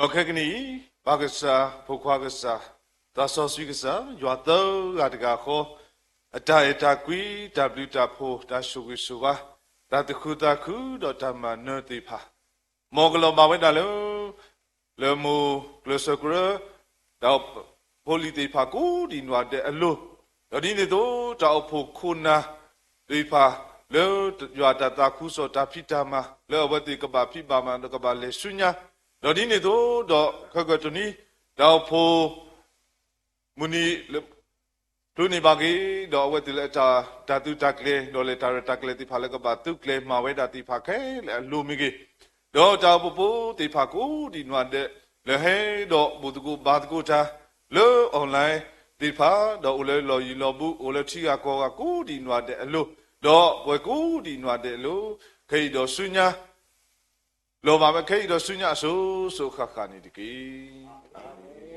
ဧၢ ဒီးခဲကနံၣ်အံၤ, ပၢ်ကစၢ်, ဖိခွါကစၢ်, သးစီဆှံကစၢ်, ယွၤသၢဂၤတဂၤဃီ, အတၢ်အဲၣ်တၢ်ကွံ, တၢ်ဘျုးတၢ်ဖှိၣ်, တၢ်ဆိၣ်ဂ့ၤဆိၣ်ဝါ, တၢ်သူၣ်ခုသးခုဒီးတၢ်မၤနၢၤသ့ၣ်တဖၣ် မ်ကလီၤဘၣ်ဝဲဒၣ်လၢ လၢမိၢ်ကျၢၤစၢၤကရၢ, တၢ်အိၣ်ဖှိၣ်ဖိလံၤသ့ၣ်တဖၣ်ကိးဒံးနီၢ်ဒဲးအလိၤ, ဒီးဒ်န့ၣ်အသိး တၢ်အိၣ်ဖှိၣ်ခိၣ်နၢ်သ့ၣ်တဖၣ် လၢယွၤတၢ်သးခုကစီၣ်တၢ်ဖံးတၢ်မၤ လၢအဝဲသ့ၣ်ကဘၣ်ဖံးဘၣ်မၤဒီးကဘၣ်လဲၤဆူညါ, ဒီးဒ်န့ၣ်အသိး ဒီးခဲကတနံၤ တၢ်အိၣ်ဖှိၣ် မုၢ်နံၤ ဖျိန့ၢ်ဘၣ်က့ၤ ဒီးအဝဲသ့ၣ်လၢတၢ်, တၢ်သုးတၢ်ကျဲၤ ဒီးလဲၤတၢ်ရဲၣ်တၢ်ကျဲၤသ့ၣ်တဖၣ်လၢကဘၣ်သုးကျဲၤ မၤဝဲဒၣ်သ့ၣ်တဖၣ်ခဲလၢာ်အလိၤမ့ၢ်ဂ့ၤ, ဒီးတၢ်အိၣ်ဖှိၣ်ဖိသ့ၣ်တဖၣ်ကိးဒံးနီၢ်ဒဲး လၢဟဲဒီးဘူၣ်သကိးဘါသကိးတၢ် လၢ online သ့ၣ်တဖၣ် ဒီးအိၣ်လၢလီၢ်ယံၤလီၢ်ဘူး အိၣ်လၢထံဂၤကီၢ်ဂၤကိးဒံးနီၢ်ဒဲးအလိၤ, ဒီးပှၤကိးဒံးနီၢ်ဒဲးအလိၤ, ခဲအံၤဒီးဆူညါ လီၤဘၣ်ဝဲခဲအံၤဒီးဆူညါအစိၤစိၤဃၣ်ဃၣ်န့ၣ်တက့ၢ်. အၤမ့ၣ်.